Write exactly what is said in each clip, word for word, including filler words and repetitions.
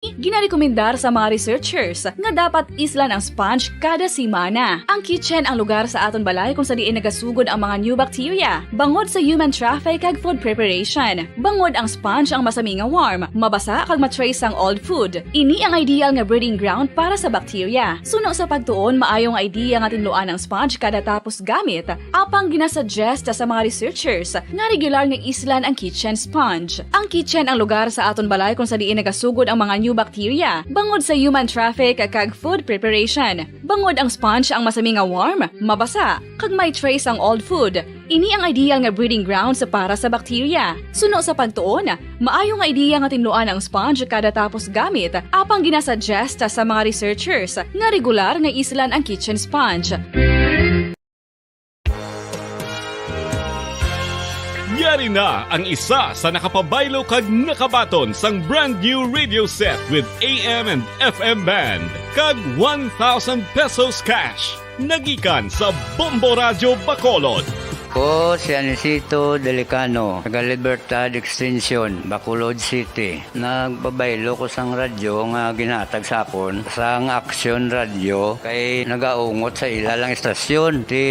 Ginarekomendar sa mga researchers nga dapat islan ang sponge kada semana. Ang kitchen ang lugar sa aton balay kung sa diin nagasugod ang mga new bacteria. Bangod sa human traffic kag food preparation, bangod ang sponge ang masami nga warm, mabasa kag ma-trace ang old food. Ini ang ideal nga breeding ground para sa bacteria. Suno sa pagtuon, maayo nga idea nga tinluan ang sponge kada tapos gamit. Apang ginasuggest sa mga researchers nga regular nga islan ang kitchen sponge. Ang kitchen ang lugar sa aton balay kung sa diin nagasugod ang mga new bacteria, bangod sa human traffic kag food preparation. Bangod ang sponge ang masami nga warm, mabasa, kag may trace ang old food. Ini ang ideal nga breeding grounds para sa bacteria. Suno sa pagtuon, maayo nga idea nga tinluan ang sponge kada tapos gamit, apang ginasuggest sa mga researchers nga regular nga islan ang kitchen sponge. Yari na ang isa sa nakapabaylo kag nakabaton sang brand new radio set with A M and F M band kag one thousand pesos cash. Nagikan sa Bombo Radyo Bacolod. Ko si Anisito Delicano, taga Libertad Extension, Bacolod City. Nagpabaylo ko sang radyo nga ginhatag sa akon sang Action Radio kay nagaungot sa ila lang istasyon. Ti,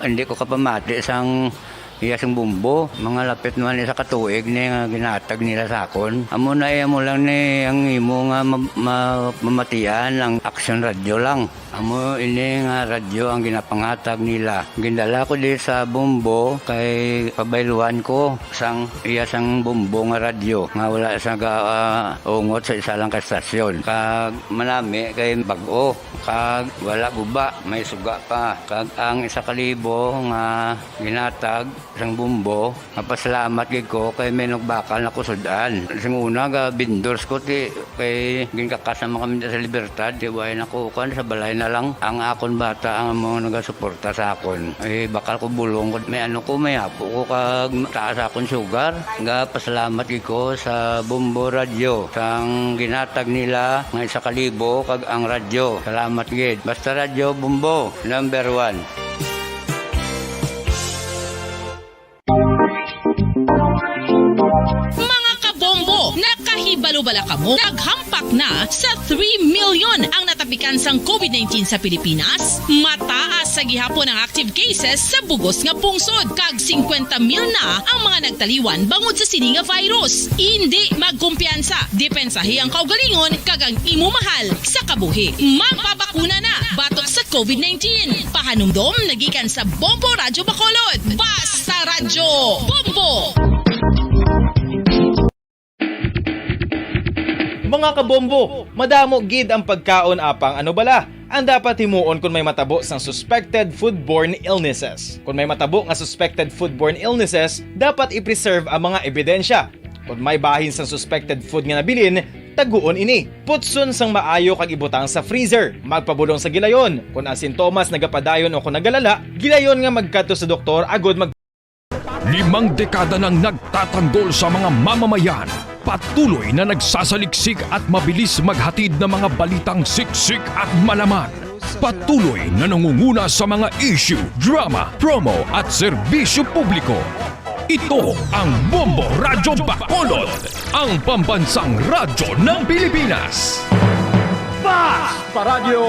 hindi ko kapamati sang iya sing bumbo. Mga lapit naman isa ka tuig ni nga ginhatag nila sa akon. Amo na iya mo lang ni ang imo nga ma-, ma-, mamatian ang Action Radio lang. Amo ini nga radyo ang ginapanghatag nila. Gindala ko di sa Bombo kay pabayluan ko sang iya sang Bombo nga radyo nga wala sa ga, ah, ungot sa isa lang ka estasyon. Kag manami kay bag-o, kag wala guba, may suga pa. Kag ang isa ka libo nga ginhatag sang Bombo, mapasalamat gid ko kay may nagbakal na ko sud-an. Sing una, ga vendors ko ti kay ginkakas naman kami sa Libertad, ti way na ko kan sa balay na lang. Ang akon bata ang mga nagasuporta sa akon. Eh, bakal ko bulong ko, may ano ko, may apo ko kag taas akon sugar. Ga pasalamat gid ko sa Bombo Radyo sang ginhatag nila nga isa ka libo kag ang radyo. Salamat gid. Basta Radyo Bombo, number one. Mga kabombo, nakahibalo bala kamo? Naghampak na sa three million ang natapikan sang COVID nineteen sa Pilipinas. Mataas sa gihapon ang active cases sa bugos nga pungsod, kag singkwenta mil na ang mga nagtaliwan bangod sa sini nga virus. Indi magkumpiyansa, depensahi ang kaugalingon kag ang imo mahal sa kabuhi. Magpabakuna na batok sa COVID nineteen. Pahanumdom nagikan sa Bombo Radyo Bacolod. Basta Radyo Bombo! Mga kabombo, madamo gid ang pagkaon, apang ano bala ang dapat himuon kon may matabo sang suspected foodborne illnesses? Kon may matabo nga suspected foodborne illnesses, dapat i-preserve ang mga ebidensya. Kon may bahin sang suspected food nga nabilin, taguon ini. Putson sang maayo kag ibutang sa freezer. Magpabulong sa gilayon. Kon ang sintomas nagapadayon o kon nagalala, gilayon nga magkadto sa doktor agud mag- Limang dekada nang nagtatanggol sa mga mamamayan, patuloy na nagsasaliksik at mabilis maghatid ng mga balitang siksik at malaman. Patuloy na nangunguna sa mga issue, drama, promo at serbisyo publiko. Ito ang Bombo Radyo Bacolod, ang pambansang radyo ng Pilipinas. Basta Radyo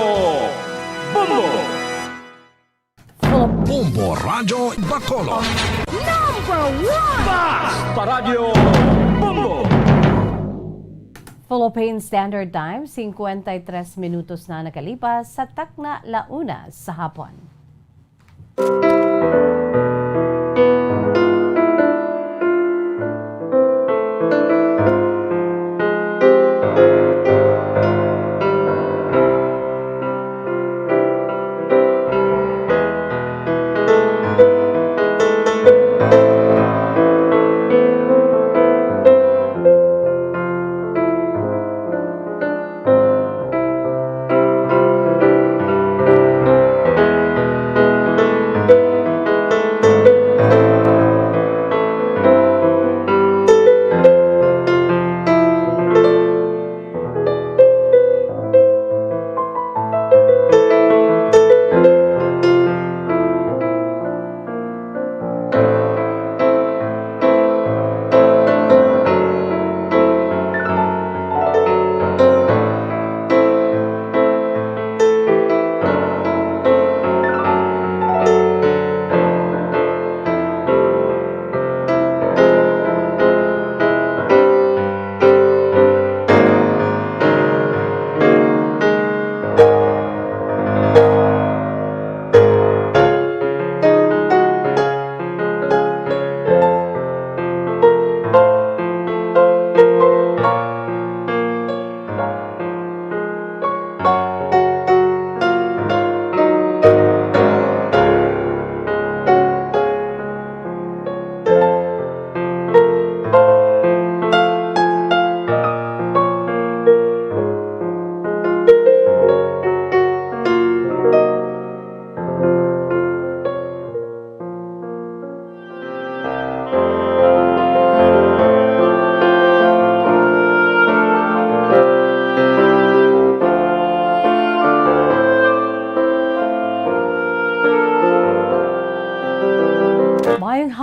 Bombo! Bombo Radyo Bacolod. Number one! Basta Radyo Bombo! Philippine Standard Time, cincuenta y tres minutos na nakalipas sa takna la una sa hapon.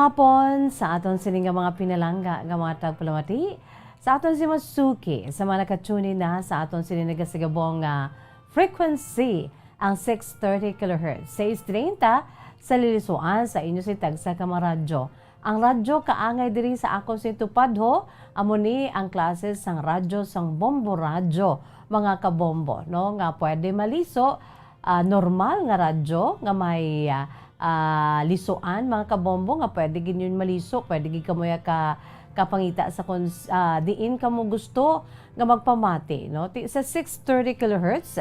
Hapon sa aton sini nga mga pinalangga nga mga tagpalamati, sa aton si masuki, sa mga nakatune in na sa aton sini nagasigabong nga frequency, ang six thirty kilohertz, sais treinta, sa lilisuan sa inyo si tagsa ka mga radyo. Ang radyo kaangay diri sa ako si tupad ho, amo ni ang klase sang radyo sang Bombo Radyo, mga kabombo, no, nga pwede maliso, ah, normal nga radyo nga may, ah, ah, lisuan, mga kabombo, nga pwede gid yun maliso, pwede gid kamo ya ka, kapangita sa kung, ah, diin kamo gusto nga magpamati, no? Ti-, sa six thirty kilohertz,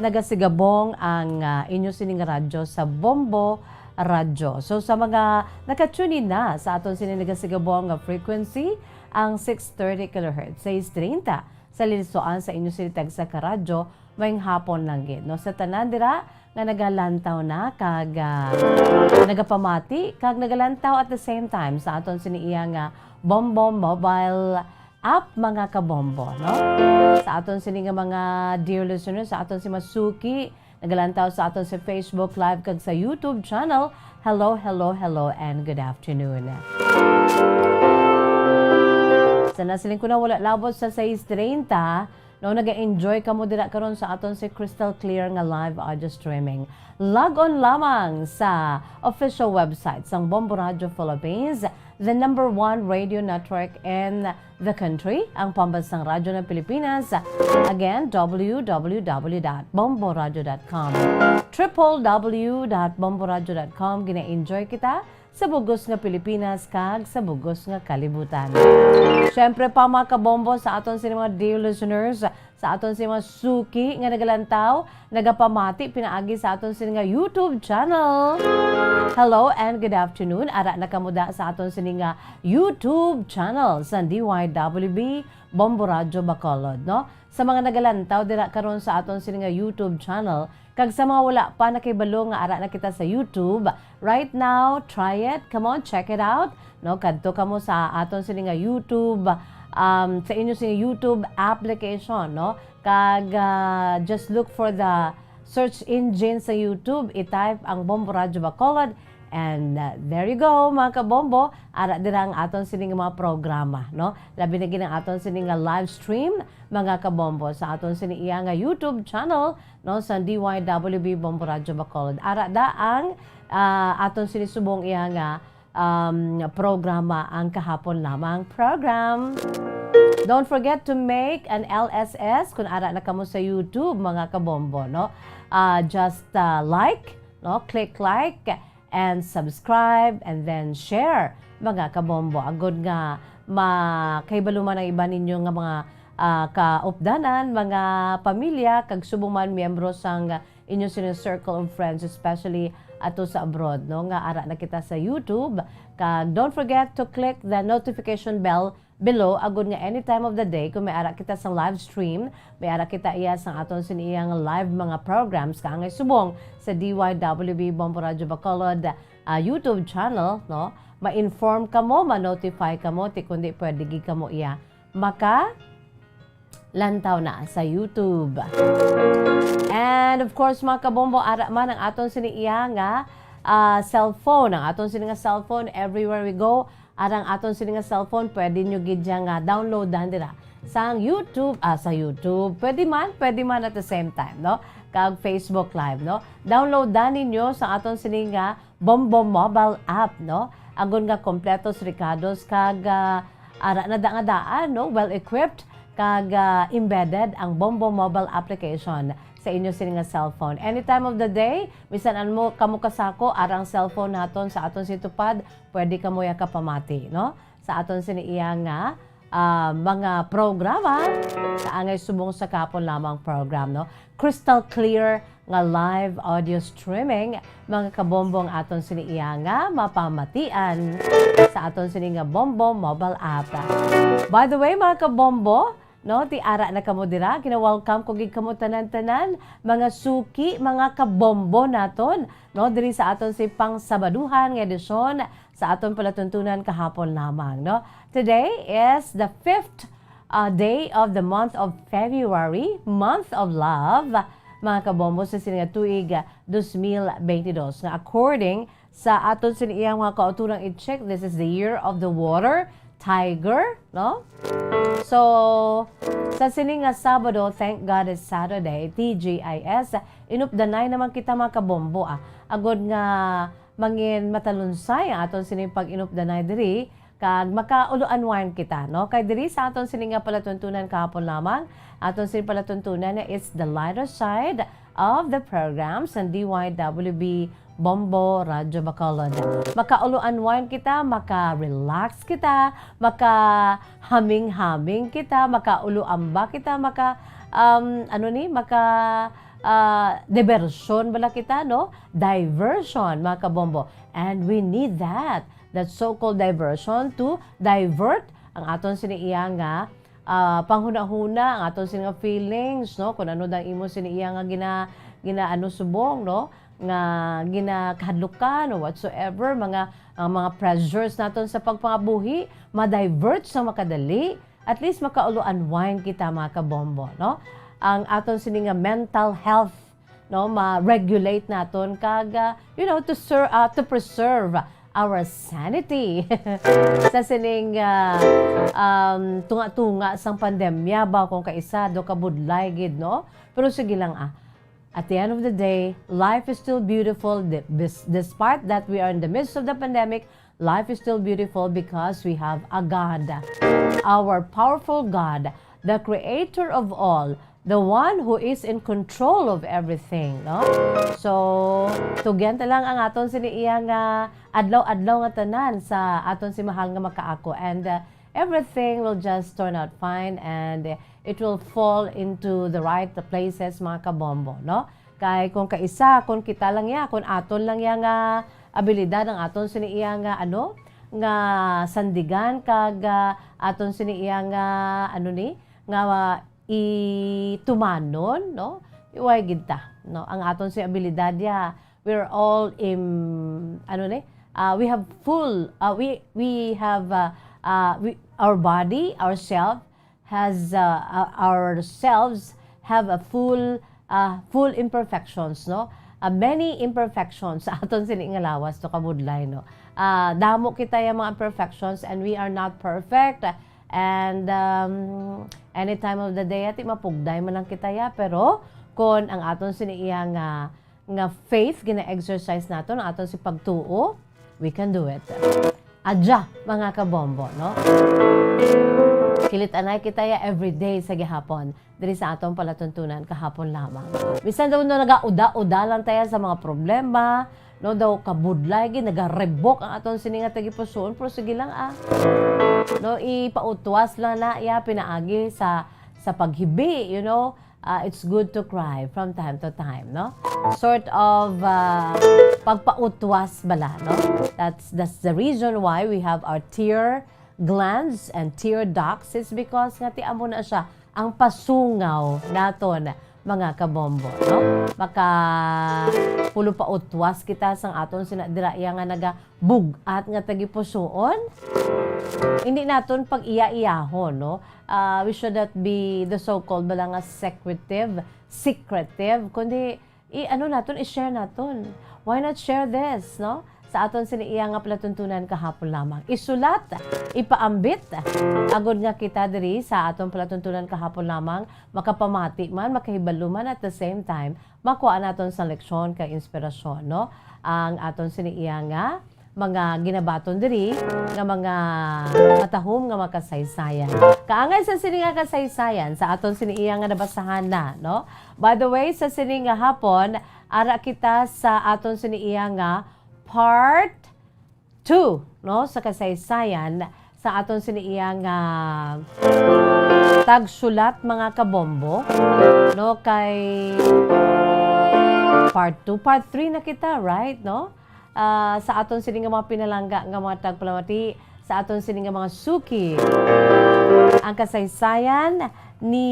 nagasigabong ang, ah, inyo sining radyo sa Bombo Radyo. So, sa mga nakatune in na sa aton sini nagasigabong nga frequency, ang six thirty kilohertz, sais treinta, sa lilisuan sa inyo sini tagsa ka radyo, maayong hapon lang gid, no? Sa tanan dira nga nagalantaw na kag, ah, nagapamati kag nagalantaw at the same time sa aton sini iya nga Bombo Mobile App, mga kabombo, no? Sa aton sini nga mga dear listeners, sa aton si masuki, nagalantaw sa aton sa Facebook Live kag sa YouTube channel. Hello, hello, hello, and good afternoon. Sa nasiling ko na wala labot sa sais treinta, no, naga-enjoy kamo dira karon sa aton si crystal clear nga live audio streaming. Log on lamang sa official website sang Bombo Radio Philippines, the number one radio network in the country, ang pambansang radyo ng Pilipinas. Again, w w w dot bombo radio dot com. Triple w dot bombo radio dot com. Gina-enjoy kita sa bugos nga Pilipinas kag sa bugos nga kalibutan. Siyempre pa, mga kabombo, sa aton sini mga dear listeners, sa aton sini mga suki nga nagalantaw, nagapamati pinaagi sa aton sini nga YouTube channel. Hello and good afternoon. Ara na kamo da sa aton sini nga YouTube channel sa D Y W B Bombo Radyo Bacolod, no? Sa mga nagalantaw dira karon sa aton sini nga YouTube channel, kag sa mga wala pa nakibalo nga ara na kita sa YouTube, right now, try it. Come on, check it out. No, kadto kamo sa aton sini nga YouTube, um, sa inyo sini YouTube application, no? Kag, ah, just look for the search engine sa YouTube, i-type ang Bombo Radyo Bacolod, and, ah, there you go, mga kabombo. Ara dira ang aton sini nga mga programa, no? Labi na gid ang aton sini nga live stream, mga kabombo, sa aton sini iya nga YouTube channel, no, sa D Y W B Bombo Radyo Bacolod. Ara da ang, ah, aton sini subong iya nga, um, programa, ang Kahapon Lamang program. Don't forget to make an L S S kung ara na kamo sa YouTube, mga kabombo, no? Ah, just, ah, like, no? Click like and subscribe and then share, mga kabombo. Agod nga makahibalo man ang iba ninyo nga mga, ah, kaupdanan, mga pamilya, kag subong man miyembro sang inyo sini circle of friends, especially ato sa abroad, no, nga ara na kita sa YouTube. Kag don't forget to click the notification bell below, agud nga any time of the day, kung may ara kita sa live stream, may ara kita iya sang aton sini iyang live mga programs, kaangay subong sa D Y W B Bombo Radyo Bacolod, ah, YouTube channel, no? Ma-inform kamo, ma-notify kamo, ti kundi pwede gid kamo iya maka lantaw na sa YouTube. And of course, mga kabombo, ara man ang aton sini iya nga, ah, cellphone. Ang aton sini nga cellphone, everywhere we go, arang aton sini nga cellphone, pwede nyo gid siya nga downloadan dira sang YouTube, ah, sa YouTube. Pwede man, pwede man at the same time, no? Kag Facebook Live, no? Downloadan ninyo sa aton sini nga Bombo Mobile App, no? Agod nga kompletos, rikados, kag, ah, ara na da nga daan, no? Well equipped, kag, ah, embedded ang Bombo Mobile Application sa inyo sini nga cellphone. Any time of the day, bisan ano kamo kasako, arang cellphone naton sa aton situpad, pwede kamo ya kapamati, no? Sa aton sini iya nga, ah, mga programa, sa angay subong sa Kahapon Lamang program, no? Crystal clear nga live audio streaming, mga kabombo, ang aton sini iya nga mapamatian sa aton sini nga Bombo mobile app. By the way, mga kabombo, no, ti ara na kamo dira, gina-welcome ko gid kamo tanan-tanan, mga suki, mga kabombo naton, no, diri sa aton si pangsabaduhan nga edisyon sa aton palatuntunan Kahapon Lamang, no. Today is the fifth, uh, day of the month of February, month of love, mga kabombo, sa sini nga tuig, uh, dos mil benti dos, nga according Sa aton sini iyang mga kauturan i-check, this is the year of the water, tiger, no? So, sa sini nga Sabado, thank God it's Saturday, T G I S, inupdanay naman kita, mga kabombo, ah. Agod nga mangin matalunsay ang aton sining pag-inupdanay diri, kag maka-ulo-unwind kita, no? Kay diri sa aton sini nga palatuntunan kahapon lamang, aton sini palatuntunan is the lighter side of the program sa D Y W B Bombo Radyo Bacolod. Maka-ulo-unwind kita, maka-relax kita, maka-haming-haming kita, maka-ulo-amba kita, maka, um, ano ni, maka, ah, diversyon bala kita, no? Diversion, mga kabombo. And we need that, that so-called diversion to divert ang aton sini iya nga, ah, panghunahuna, ang aton sini nga feelings, no? Kung ano dang imo sini iya nga gina-, gina-, ano, subong, no? Nga ginakahadlukan o whatsoever, mga, ang mga pressures naton sa pagpangabuhi, ma-divert sa makadali. At least makaulo-unwind kita, mga kabombo, no? Ang aton sini nga mental health, no, ma-regulate naton kag, ah, you know, to ser-, ah, to preserve our sanity. Sa sining, ah, um, tunga-tunga sang pandemya ba, kung kaisa do kabudlay gid, no? Pero sige lang, ah. At the end of the day, life is still beautiful. Di-, bis-, despite that we are in the midst of the pandemic, life is still beautiful because we have a God, our powerful God, the creator of all, the one who is in control of everything, no? So, tugyan ta lang ang aton sini iya nga adlaw-adlaw nga tanan sa aton si mahal nga makaako, and, uh, everything will just turn out fine, and, uh, it will fall into the right places, mga kabombo, no? Kay kung kaisa, kung kita lang ya, kung aton lang ya nga abilidad, ang aton sini iya nga, ano, nga sandigan, kag, ah, aton sini iya nga, ano ni, nga, ah, itumanon, no? Iway gid ta, no? Ang aton sini abilidad ya, we're all in, ano ni, ah, we have full, ah, we, we have, ah, ah, we, our body, ourself, has, uh, uh, ourselves have a full, uh, full imperfections, no? Uh, many imperfections sa aton sini nga lawas, to kabudlay, no? Uh, damo kita ya mga imperfections, and we are not perfect. And, um, any time of the day, ati mapugday man lang kita ya, pero kon ang aton sini iya nga nga faith gina-exercise naton, ang aton si pagtuo, we can do it. Adya, mga kabombo, no? Kilit-anay kita ya everyday sa gihapon, diri sa aton palatuntunan kahapon lamang. Bisan daw no nagauda-uda lang tayo sa mga problema, no, daw kabudlay gid, nagarebok ang aton sini nga tagipusoon, pero sige lang, ah. No, ipautwas lang na ya pinaagi sa, sa paghibi, you know, uh, it's good to cry from time to time, no? Sort of, uh, pagpautwas bala, no? That's, that's the reason why we have our tear glands and tear ducts, is because nga ti amo na siya ang pasungaw naton, mga kabombo, no? Maka pulo pautwas kita sang aton sina dira iya nga nagabug-at nga tagipusoon. Hindi naton pag-iya-iyahon, no? Ah, we should not be the so-called bala nga secretive, secretive, kundi i-, ano naton, i-share naton. Why not share this, no? Sa aton sini iya nga palatuntunan kahapon lamang. Isulat, ipaambit, agod nga kita diri sa aton palatuntunan kahapon lamang, makapamati man, makahibalo man, at the same time, makuha naton sa leksyon kag inspirasyon, no? Ang aton sini iya nga mga ginabaton diri nga mga matahom nga mga kasaysayan. Kaangay sa sini nga kasaysayan, sa aton sini iya nga nabasahan na, no? By the way, sa sini nga hapon, ara kita sa aton sini iya nga part two, no, sa kasaysayan sa aton sini iya nga tagsulat, mga kabombo, no, kay part two, part three na kita, right, no? Ah, sa aton sini nga mga pinalangga nga mga tagpalamati, sa aton sini nga mga suki. Ang kasaysayan ni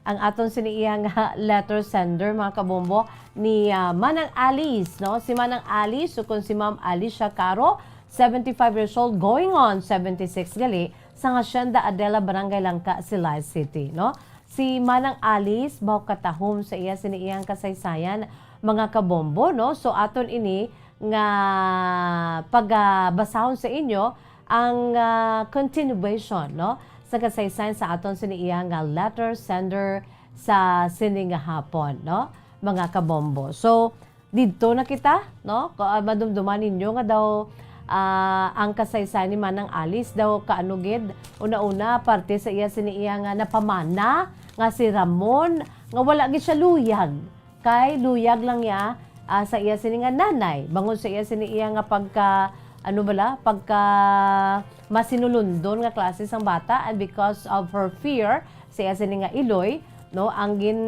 ang aton sini iya nga letter sender, mga kabombo, ni, ah, Manang Alice, no? Si Manang Alice, ukon si Ma'am Alicia Caro, seventy-five years old, going on seventy-six gali, sa Hacienda Adela, Barangay Langka, Silay City, no? Si Manang Alice, baw katahom sa iya sini iyang kasaysayan, mga kabombo, no? So, aton ini nga pagabasahon sa inyo ang, ah, continuation, no, sa kasaysayan sa aton sini iya nga letter sender sa sini nga hapon, no, mga kabombo. So, didto na kita, no? Ko-, ah, madumduman ninyo nga daw, ah, ang kasaysayan ni Manang Alice daw kaano gid, una-una, parte sa iya sini iya nga napamana nga si Ramon, nga wala gid siya luyag. Kay luyag lang niya, ah, sa iya sini nga nanay, bangod sa iya sini iya nga pagka, ano bala, pagka masinulundon nga klase sang bata, and because of her fear sa iya sini nga iloy, no, ang gin,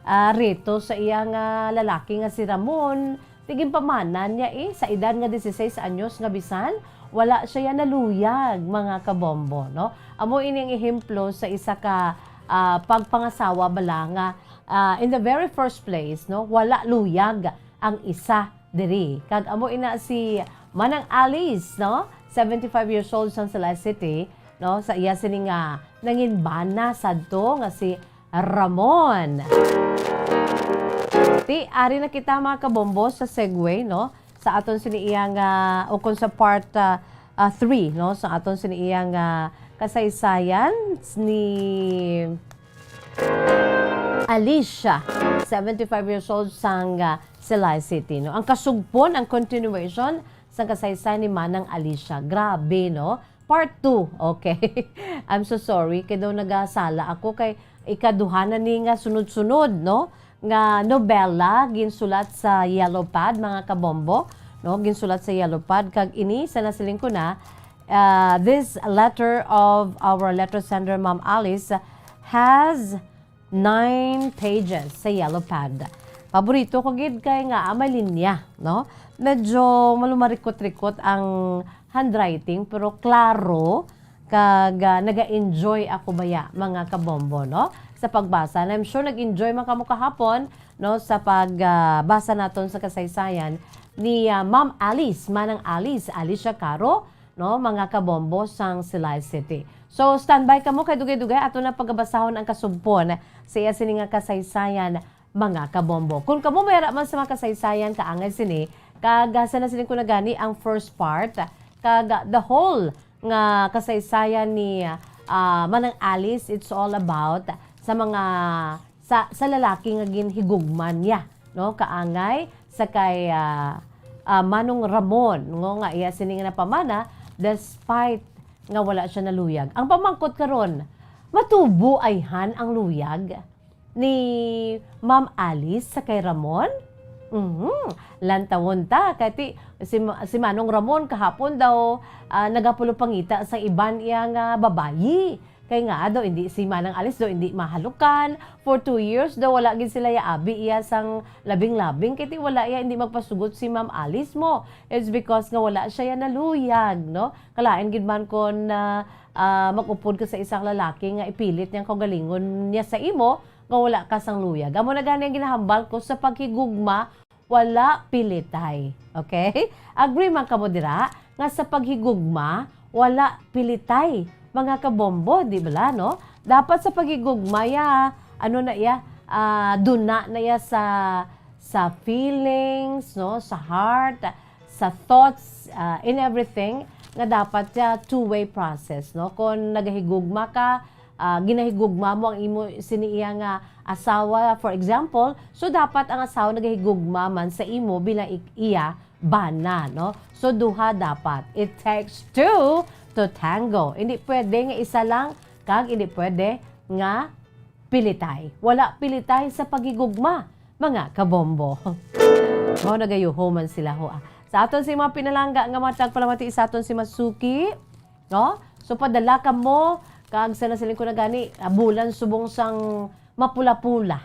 ah, reto sa iya nga lalaki nga si Ramon, ti ginpamana niya, eh, sa edad nga dieciséis anyos nga bisan wala siya naluyag, mga kabombo, no? Amo ini ang ehemplo sa isa ka, ah, pagpangasawa bala nga, ah, in the very first place, no, wala luyag ang isa diri. Kag amo ina si Manang Alice, no? Seventy-five years old sang Salic City, no? Sa iya sini nga nanginbana sadto nga si Ramon. Ti, ari na kita, mga kabombo, sa segue, no? Sa aton sini iya nga, o kung sa part, ah, ah, three, no? Sa aton sini iya nga kasaysayan ni Alicia, seventy-five years old, sang, ah, Salic City, no? Ang kasugpon, ang continuation sang kasaysayan ni Manang Alicia. Grabe, no? Part two. Okay. I'm so sorry. Kay daw nagasala ako kay ikaduha na ni nga sunod-sunod, no? Nga nobela ginsulat sa Yellow Pad, mga kabombo, no? Ginsulat sa Yellow Pad. Kag ini, sa nasiling ko na, ah, this letter of our letter sender, Ma'am Alice, has nine pages sa Yellow Pad. Paborito ko gid kay nga, ah, may linya, no? Medyo malumarikot-rikot ang handwriting, pero klaro, kag, ah, naga-enjoy ako baya, mga kabombo, no? Sa pagbasa. And I'm sure nag-enjoy man kamo kahapon, no, sa pag, ah, basa naton sa kasaysayan ni, ah, Ma'am Alice, Manang Alice, Alicia Caro, no, mga kabombo sang Salic City. So, standby kamo kay dugay-dugay ato na pagabasahon ang kasugpon sa iya sini nga kasaysayan, mga kabombo. Kung kamo may ara man sa mga kasaysayan kaangay sini, kag, ah, sa nasiling ko na gani ang first part, kag, ah, the whole nga kasaysayan ni, ah, Manang Alice, it's all about sa mga sa, sa lalaki nga ginhigugma niya, no? Kaangay sa kay, ah, ah, Manong Ramon, no, nga iya sini nga napamana, despite nga wala siya naluyag. Ang pamangkot karon, matubo ayhan ang luyag ni Ma'am Alice sa kay Ramon? Mhm. Lantawon ta, kay ti, si Ma-, si Manong Ramon kahapon daw, ah, nagapulupangita sa iban iya nga babayi. Kay nga daw, hindi si Manang Alice daw, hindi mahalukan. For two years daw, wala gid sila yaabi iya sang labing-labing. Kay ti wala iya, hindi magpasugot si Ma'am Alice mo. It's because nga wala siya ya naluyag, no? Kalain gid man kon, ah, ah, mag-upod ka sa isang lalaki nga ipilit niyang kaugalingon niya sa imo, nga wala ka sang luyag. Amo na gani ang ginahambal ko sa paghigugma, wala pilitay. Okay? Agree man kamo dira nga sa paghigugma, wala pilitay, mga kabombo, di bala, no? Dapat sa paghigugma, ya, ano na iya, ah, duna na iya sa, sa feelings, no? Sa heart, sa thoughts, ah, in everything, nga dapat, ah, two-way process, no? Kung nagahigugma ka, ah, ginahigugma mo ang imo sini iya nga asawa, for example, so dapat ang asawa nagahigugma man sa imo bilang ik-, iya bana, no? So duha dapat. It takes two to tango. Hindi pwede nga isa lang, kag hindi pwede nga pilitay. Wala pilitay sa paghigugma, mga kabombo. Mao nagayuho man sila ho, ah. Sa aton si mga pinalangga nga mga tagpalamati sa aton si Masuki, no? So, padala kamo, kag sa nasiling ko na gani, ah, bulan subong sang mapula-pula.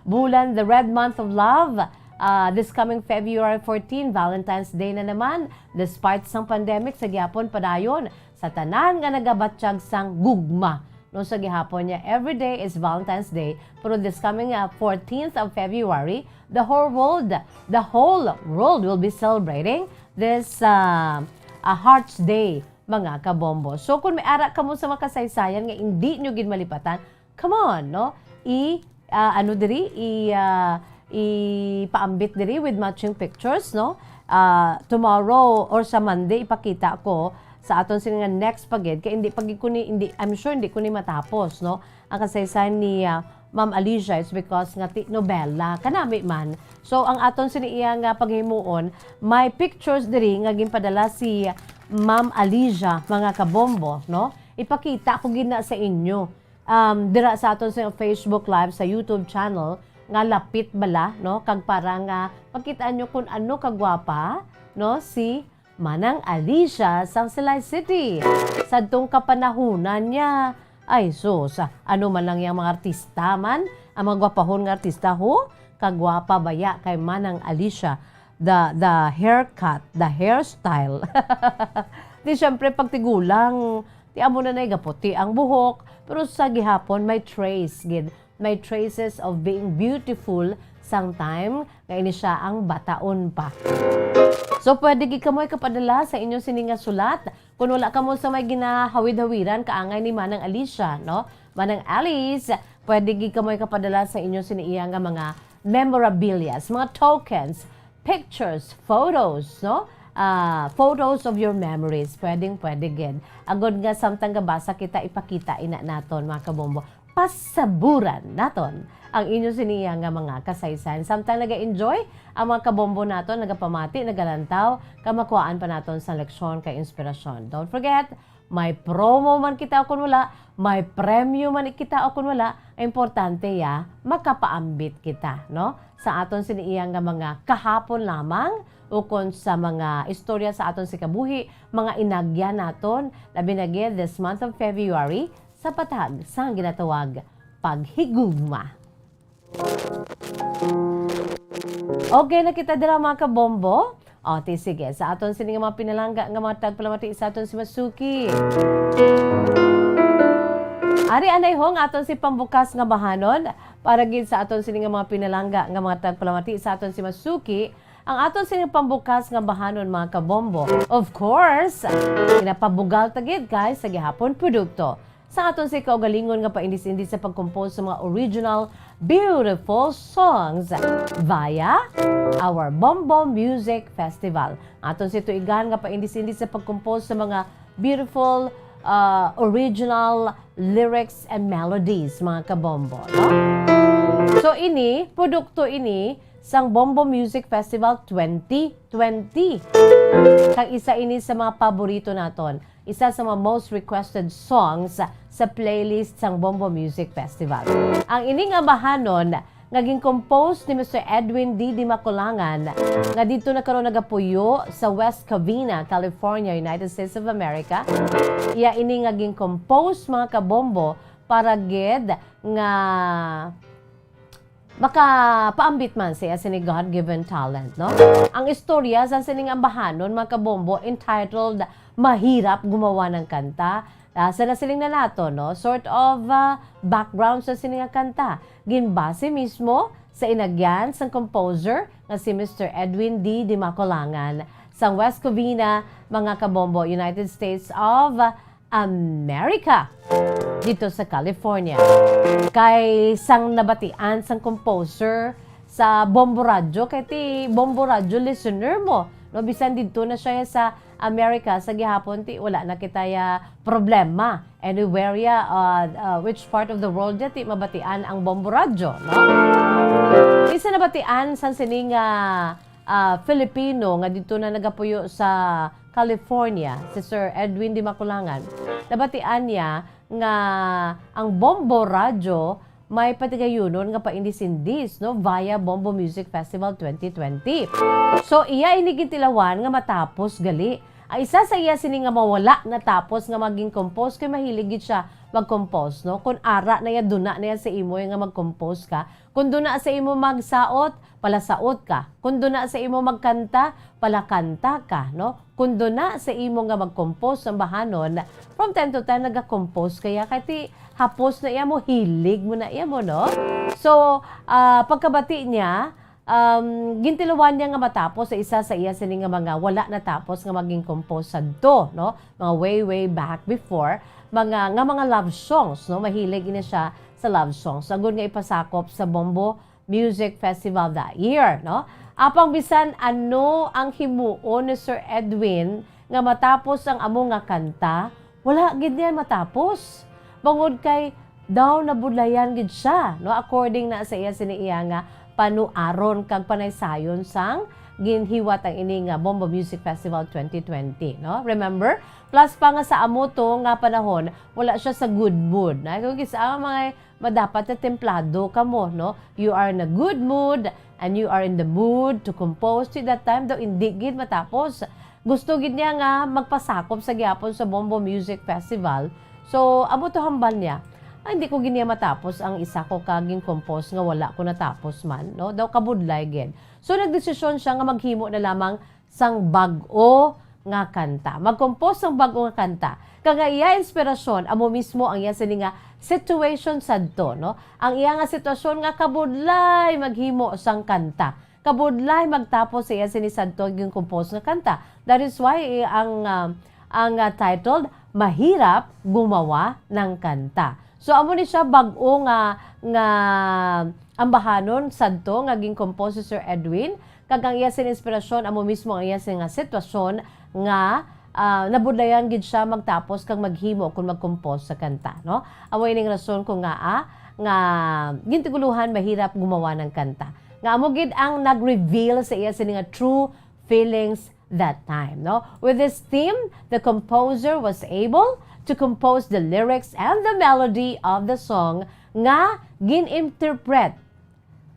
Bulan, the red month of love. Ah, this coming February fourteen, Valentine's Day na naman. Despite sang pandemic, sa gihapon padayon sa tanan nga nagabatyag sang gugma. No, sa gihapon niya, every day is Valentine's Day. Pero this coming, ah, fourteenth of February, the whole world, the whole world will be celebrating this, ah, ah, Hearts Day, mga kabombo. So, kung may ara kamo sa mga kasaysayan nga hindi nyo gid malipatan, come on, no? I, ah, ano diri? I, ah, ipaambit diri with matching pictures, no? Ah, tomorrow or sa Monday, ipakita ko sa aton sini nga next pa gid, kay hindi pa gid ko ni, hindi, I'm sure hindi ko ni matapos, no? Ang kasaysayan ni, ah, Ma'am Alicia is because nga ti-, nobela, kanami man. So, ang aton sini iya nga paghimuon, may pictures diri nga ginpadala si Ma'am Alicia, mga kabombo, no? Ipakita ko gid na sa inyo. Um, dira sa aton sa Facebook Live, sa YouTube channel, nga lapit bala, no? Kag para nga makita nyo kung ano kagwapa, no? Si Manang Alicia sang Silay City. Sadtong kapanahunan niya, ay sus, ano man lang yang mga artista man, ang mga gwapahon nga artista, ho? Kagwapa baya kay Manang Alicia, the, the haircut, the hairstyle. Di syempre, pag tigulang, ti amo na na'y gaputi ang buhok, pero sa gihapon, may trace gid, may traces of being beautiful sang time nga ini siya ang bataon pa. So, pwede gid kamoy kapadala sa inyo sini nga sulat. Kung wala kamo sa may ginahawid-hawiran kaangay ni Manang Alicia, no? Manang Alice, pwede gid kamoy kapadala sa inyo sini iya nga mga memorabilia, mga tokens, pictures, photos, no? Ah, photos of your memories. Pwedeng pwede gid. Agod nga samtang gabasa kita, ipakita ina naton, mga kabombo. Pasaburan naton ang inyo siniya nga mga kasaysayan. Samtang naga-enjoy ang mga kabombo naton, nagapamati, nagalantaw, kamakuhaan pa naton sa leksyon kay inspirasyon. Don't forget, may promo man kita o kun wala, may premyo man kita o kun wala, ang importante ya, makapaambit kita, no? Sa aton siniya nga mga kahapon lamang, ukon sa mga istorya sa aton sikabuhi, mga inagyan naton, labi na gid this month of February, sa patag sang ginatawag paghigugma. Okay na kita dira, mga kabombo. O, ti sige, sa aton sini nga mga pinalangga nga mga tagpalamati sa aton si Masuki. Ari anay ho ang aton si pambukas nga bahanon para gid sa aton sini nga mga pinalangga nga mga tagpalamati sa aton si Masuki. Ang aton sini pambukas nga bahanon, mga kabombo, of course, ginapabugal ta gid kay sa gihapon produkto sa aton si kaugalingon nga paindis-indis sa pag-compose sa mga original beautiful songs via our Bombo Music Festival. Aton si tuigan nga paindis-indis sa pag-compose sa mga beautiful, uh, original lyrics and melodies, mga kabombo, no? So, ini, produkto ini sang Bombo Music Festival twenty twenty. Kag isa ini sa mga paborito naton. Isa sa mga most requested songs sa playlist sang Bombo Music Festival. Ang ini nga bahanon nga gin-compose ni Mister Edwin D. Dimacolangan, nga didto na karon nagapuyo sa West Covina, California, United States of America. Iya ini nga gin-compose, mga kabombo, para gid nga makapaambit man siya sini God-given talent, no? Ang istorya sa sining ambahanon, mga kabombo, entitled Mahirap Gumawa ng Kanta. Ah, sa nasiling na nato, no? Sort of, ah, background sa sini nga kanta. Ginbase mismo sa inagyan sang composer nga si Mister Edwin D. Dimacolangan sang West Covina, mga kabombo, United States of America, dito sa California. Kay sang nabatian sang composer sa Bombo Radyo, kay ti Bombo Radyo listener mo, no? Bisan didto na siya sa America, sa gihapon, ti wala na kita ya problema. Anywhere ya, uh, uh, which part of the world ya, ti mabatian ang Bombo Radyo, no? Isa nabatian sang sining, ah, ah, Filipino nga didto na nagapuyo sa California, si Sir Edwin Dimacolangan, nabatian niya nga ang Bombo Radyo may patigayunon nga paindis-indis, no, via Bombo Music Festival twenty twenty. So, iya ini gintilawan nga matapos gali. Ang isa sa iya sini nga mawala natapos nga maging compose, kay mahilig gid siya mag-compose, no? Kung ara na ya, duna na ya sa imo nga mag-compose ka. Kung duna sa imo magsaot, palasaot ka. Kung duna sa imo magkanta, palakanta ka, no? Kung duna sa imo nga mag-compose sang bahanon, from time to time nagakompose ka ya, kay ti hapos na iya mo, hilig mo na iya mo, no? So, ah, pagkabati niya, um, gintilawan niya nga matapos sa isa sa iya sini nga mga wala natapos nga maging compose sadto, no? Mga way, way back before, mga, nga mga love songs, no? Mahilig ini siya sa love songs. Agod nga ipasakop sa Bombo Music Festival that year, no? Apang bisan ano ang himuon ni Sir Edwin nga matapos ang amo nga kanta, wala gid niya matapos. Bangod kay daw nabudlayan gid siya, no? According na sa iya sini iya nga panuaron kag panaysayon sang ginhiwat ang ini nga Bombo Music Festival twenty twenty, no? Remember? Plus pa nga sa amo to nga panahon, wala siya sa good mood. Na kung kisa ang mga madapat na templado kamo, no? You are in a good mood and you are in the mood to compose. Ti that time daw, hindi gid matapos. Gusto gid niya nga magpasakop sa gihapon sa Bombo Music Festival. So, amo to hambal niya, "Ay, hindi ko gid niya matapos ang isa ko ka gin-compose nga wala ko natapos man," no? Daw kabudlay gid. So, nagdesisyon siya nga maghimo na lamang sang bag-o nga kanta. Mag-compose sang bag-o nga kanta. Kag ang iya inspirasyon, amo mismo ang iya sini nga situation sadto, no? Ang iya nga sitwasyon nga kabudlay maghimo sang kanta. Kabudlay magtapos sa iya sini sadto gin-compose nga kanta. That is why, eh, ang, ah, ang, ah, titled Mahirap Gumawa ng Kanta. So, amo ni siya bag-o nga, nga ambahanon sadto nga gin-compose si Sir Edwin, kag ang iya sing inspirasyon amo mismo ang iya sing nga sitwasyon nga, ah, nabudlayan gid siya magtapos kag maghimo kon mag-compose sa kanta, no? Amo ining rason kung ngaa nga gintigulohan mahirap gumawa ng kanta. Nga amo gid ang nag-reveal sa iya sini nga true feelings that time, no? With this theme, the composer was able to compose the lyrics and the melody of the song nga gin-interpret.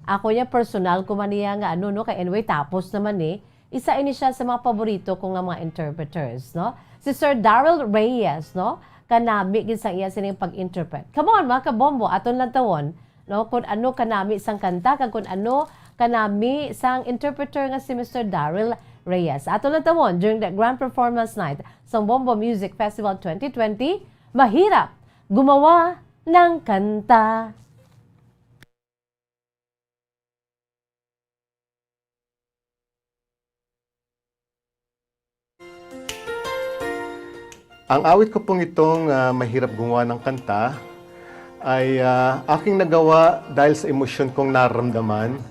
Ako niya, personal ko man niya nga ano, no? Kay anyway, tapos naman eh. Isa ini siya sa mga paborito ko nga mga interpreters, no? Si Sir Daryl Reyes, no? Kanami gid sa iya sining pag-interpret. Come on, mga kabombo, aton lang tawon, no? Kung ano kanami sang kanta, kag kung ano kanami sang interpreter nga si Mister Daryl Reyes. Aton lang tawon during the grand performance night sang Bombo Music Festival twenty twenty, Mahirap Gumawa ng Kanta. Ang awit ko pong itong, ah, Mahirap Gumawa ng Kanta ay, ah, aking nagawa dahil sa emosyon kong naramdaman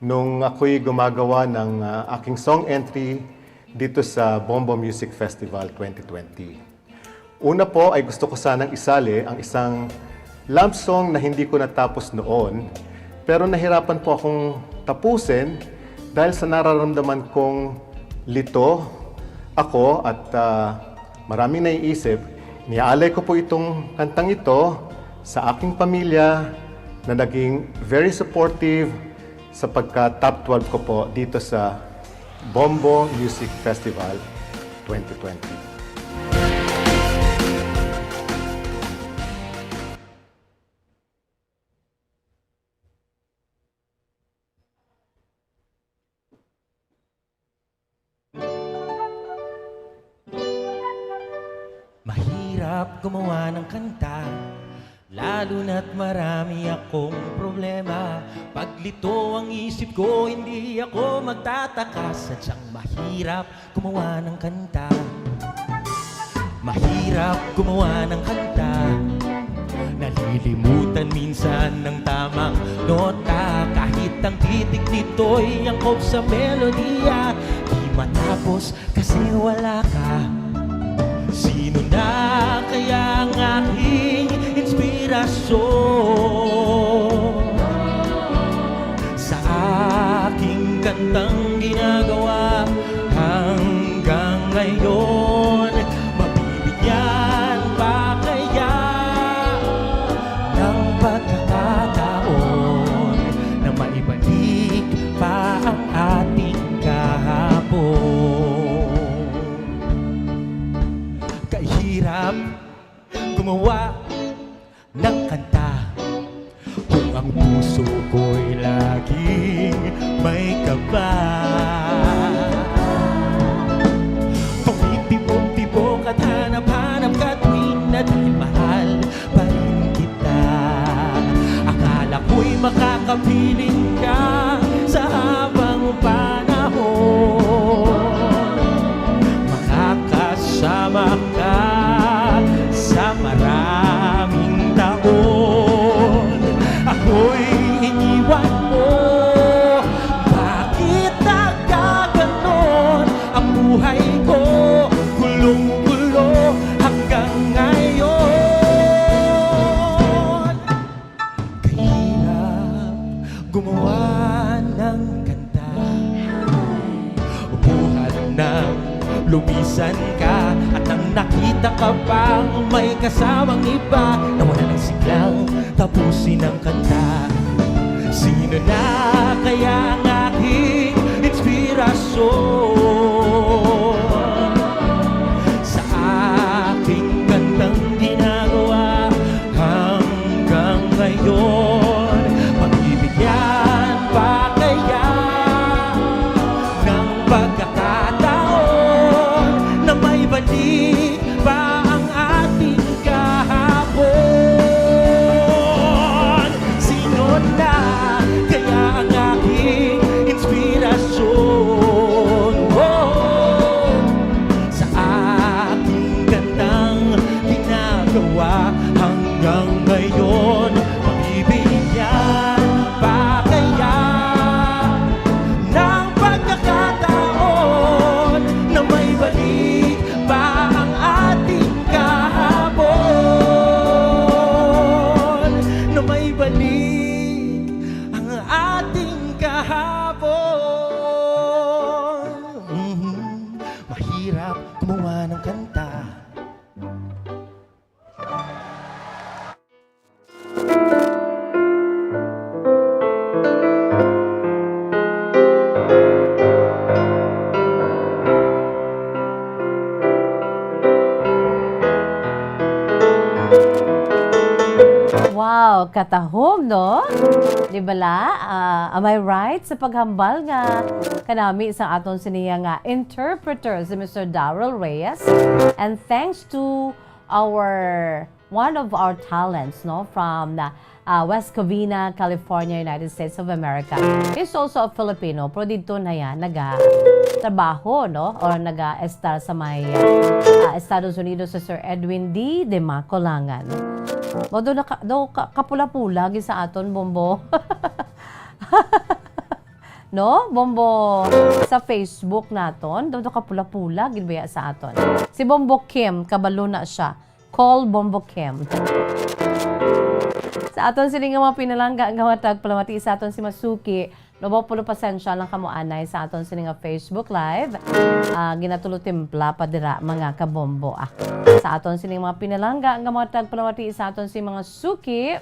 nung ako'y gumagawa ng, ah, aking song entry dito sa Bombo Music Festival twenty twenty. Una po ay gusto ko sanang isali ang isang love song na hindi ko natapos noon, pero nahirapan po akong tapusin dahil sa nararamdaman kong lito ako at, ah, maraming naiisip. Iniaalay ko po itong kantang ito sa aking pamilya na naging very supportive sa pagka-top twelve ko po dito sa Bombo Music Festival twenty twenty. Mahirap gumawa ng kanta, lalo na't marami akong problema. Pag lito ang isip ko, hindi ako magtataka. Sadyang mahirap gumawa ng kanta. Mahirap gumawa ng kanta. Nalilimutan minsan ng tamang nota. Kahit ang titik nito'y angkop sa melodiya, di matapos kasi wala ka. Sino na kaya ang aking inspirasyon? Sa aking kantang ginagawa hanggang ngayon, mabibigyan pa kaya ng pagkakataon na maibalik pa ang ating kahapon? Kahirap gumawa ng kanta kung ang puso ko'y laging may kaba. Tumitibok-tibok at hanap-hanap ka tuwing na dahil mahal pa rin kita. Akala ko'y makakapiling ka sa habang panahon. Makakasama ka sa maraming taon. Ako'y iniwan mo Gumawa ng kanta. Buhat nang lumisan ka at nang nakita ka pang may kasamang iba, nawala ng siglang tapusin ang kanta. Sino na kaya ang aking inspirasyon? Sa aking kantang ginagawa hanggang ngayon, mabibigyan pa kaya ng pagkakataon na may balik pa ang ating kahapon? Sino na kaya ang aking inspirasyon? Oh, sa aking gandang ginagawa hanggang ngayon, mabibigyan pa kaya ng pagkakataon na may balik pa ang ating kahapon, na may balik ang ating kahapon. Mhm. Mahirap gumawa ng kanta. Wow, katahom, no? Di bala? Ah, am I right sa paghambal nga kanami sa aton siniya nga interpreter, si Mister Daryl Reyes? And thanks to our, one of our talents, no, from, uh, West Covina, California, United States of America. He's also a Filipino, pero dito na yan, naga-trabaho, no, or naga-estar sa may, uh, Estados Unidos, sa Sir Edwin D. Demacolangan. Mo do na ka, do ka, kapula-pula gid sa aton, Bombo. No, Bombo, sa Facebook naton, do, do kapula-pula gid baya sa aton. Si Bombo Kim, kabalo na siya. Call Bombo Kim. Sa aton sini nga mga pinalangga nga matag palamati sa aton si Masuki, no, ba, pulo pasensya lang kamo anay sa aton sini nga Facebook Live. Ah, ginatulo timpla pa dira, mga kabombo, ah. Sa aton sini nga mga pinalangga nga matag palamati sa aton si mga suki.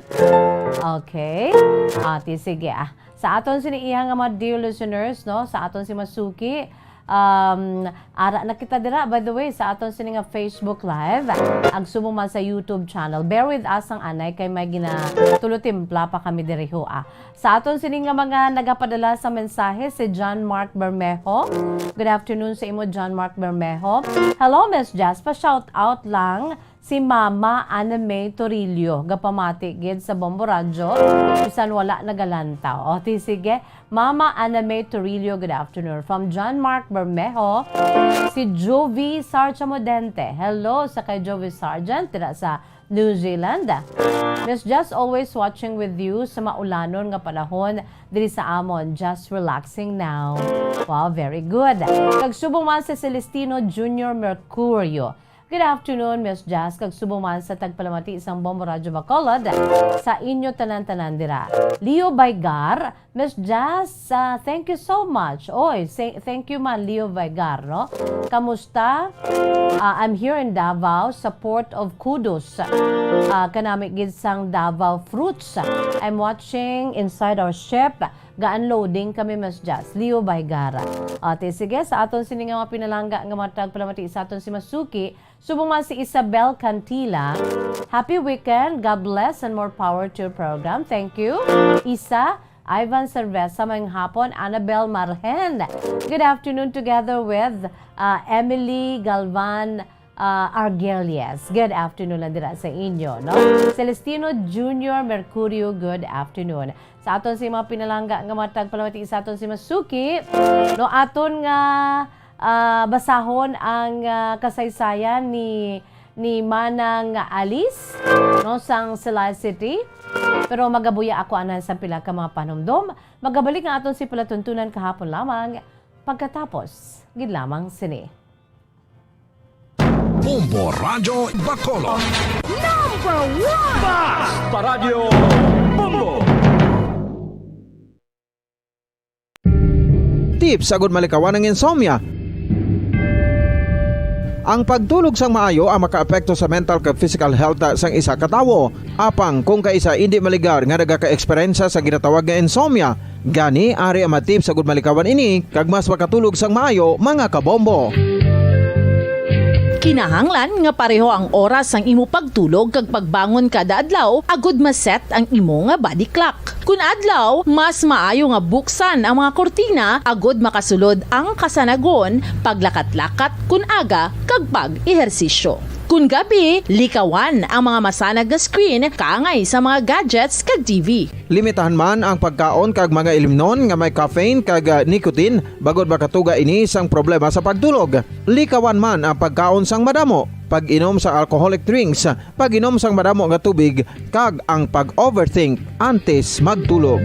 Okay. Ah, ti, sige, ah. Sa aton sini iya nga mga dear listeners, no, sa aton si Masuki, um, ara na kita dira, by the way, sa aton sini nga Facebook Live, ag subong man sa YouTube channel. Bear with us ang anay kay may ginatulo timpla pa kami diri, ho, ah. Sa aton sini nga mga nagapadala sa mensahe, si John Mark Bermejo. Good afternoon sa imo, John Mark Bermejo. Hello, Miss Jazz. Pa-shout out lang si Mama Ana May Torillo, gapamati gid sa Bombo Radyo, bisan wala nagalantaw. O, ti, sige. Mama Ana May Torillo, good afternoon. From John Mark Bermejo, si Jovi Sarchamodente. Hello sa kay Jovi Sargent, dira sa New Zealand. Miss Jazz, always watching with you sa maulanon nga panahon diri sa amon. Just relaxing now. Wow, very good. Kag subong man si Celestino Junior Mercurio. Good afternoon, Miss Jazz, kag subong man sa tagpalamati sang Bombo Radyo Bacolod, sa inyo tanan-tanan dira. Leo Baygar, Miss Jazz, ah, thank you so much. Oy, say, thank you man, Leo Baygar, no? Kamusta? Ah, I'm here in Davao, sa Port of Kudus. Ah, kanami gid sang Davao Fruits. I'm watching inside our ship. Ga-unloading kami, Miss Jazz. Leo Baygara. Ate, sige, sa aton sini nga mga pinalangga nga mga tagpalamati sa aton si Masuki, subong man si Isabel Cantila. Happy weekend. God bless and more power to your program. Thank you. Isa, Ivan Cerveza, mayong hapon. Annabel Marhen. Good afternoon together with, uh, Emily Galvan, uh, Argelias. Good afternoon lang dira sa inyo, no? Celestino Junior Mercurio, good afternoon. Sa aton si mga pinalangga nga mga tagpalamati sa aton si Masuki, no, aton nga, ah, basahon ang, ah, kasaysayan ni, ni Manang Alice, no, sang Silay City. Pero magabuya ako anay sa pila ka mga panumdom. Magabalik ang aton si palatuntunan kahapon lamang pagkatapos gid lamang sini. Bombo Radyo Bacolod. Number one! Basta Radyo Bombo! tips agud malikawan ang insomnia. Ang pagtulog sang maayo ang makaapekto sa mental kag physical health sang isa ka tawo. Apang kung kaisa indi maligar nga nagaka-eksperyensya sa ginatawag nga insomnia, gani ari ang mga tips agud malikawan ini kag mas makatulog sang maayo, mga kabombo. Kinahanglan nga pareho ang oras sang imo pagtulog kag pagbangon kada adlaw agud ma-set ang imo nga body clock. Kun adlaw, mas maayo nga buksan ang mga kurtina agud makasulod ang kasanagon, paglakat-lakat kun aga, kag pag-ehersisyo. Kun gabi, likawan ang mga masanag nga screen kaangay sa mga gadgets kag T V. Limitahan man ang pagkaon kag mga ilimnon nga may caffeine kag, ah, nicotine, bangod makatuga ini sang problema sa pagtulog. Likawan man ang pagkaon sang madamo, pag-inom sa alcoholic drinks, pag-inom sang madamo nga tubig, kag ang pag-overthink antes magtulog.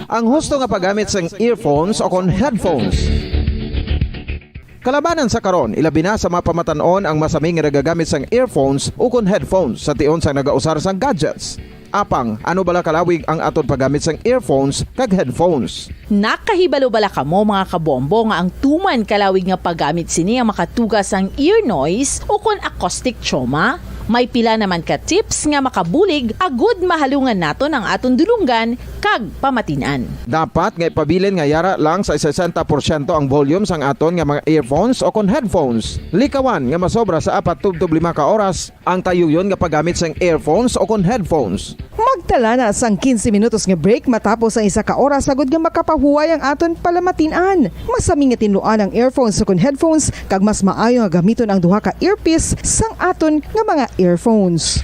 Ang husto nga paggamit sang earphones o kon headphones. Kalabanan sa karon, ilabi na sa mga pamatan-on ang masami nga nagagamit sang earphones o kon headphones sa tion sang nagausar sang gadgets. Apang, ano bala kalawig ang aton paggamit sang earphones kag headphones? Nakahibalo bala kamo, mga kabombo, nga ang tuman kalawig nga paggamit sini ang makatuga sang ear noise o kon acoustic trauma? May pila naman ka tips nga makabulig agud mahalungan naton ang aton dulonggan kag pamatin-an. Dapat nga ipabilin nga yara lang sa sesenta porsyento ang volume sang aton nga mga earphones o kon headphones. Likawan nga masobra sa apat tubtob lima ka oras ang tayuyon nga paggamit sang earphones o kon headphones. Magtala na sang quince minutos nga break matapos ang isa ka oras agud nga makapahuway ang aton palamatin-an. Masami nga tinluan ang earphones ukon headphones, kag mas maayo nga gamiton ang duha ka earpiece sang aton nga mga earphones.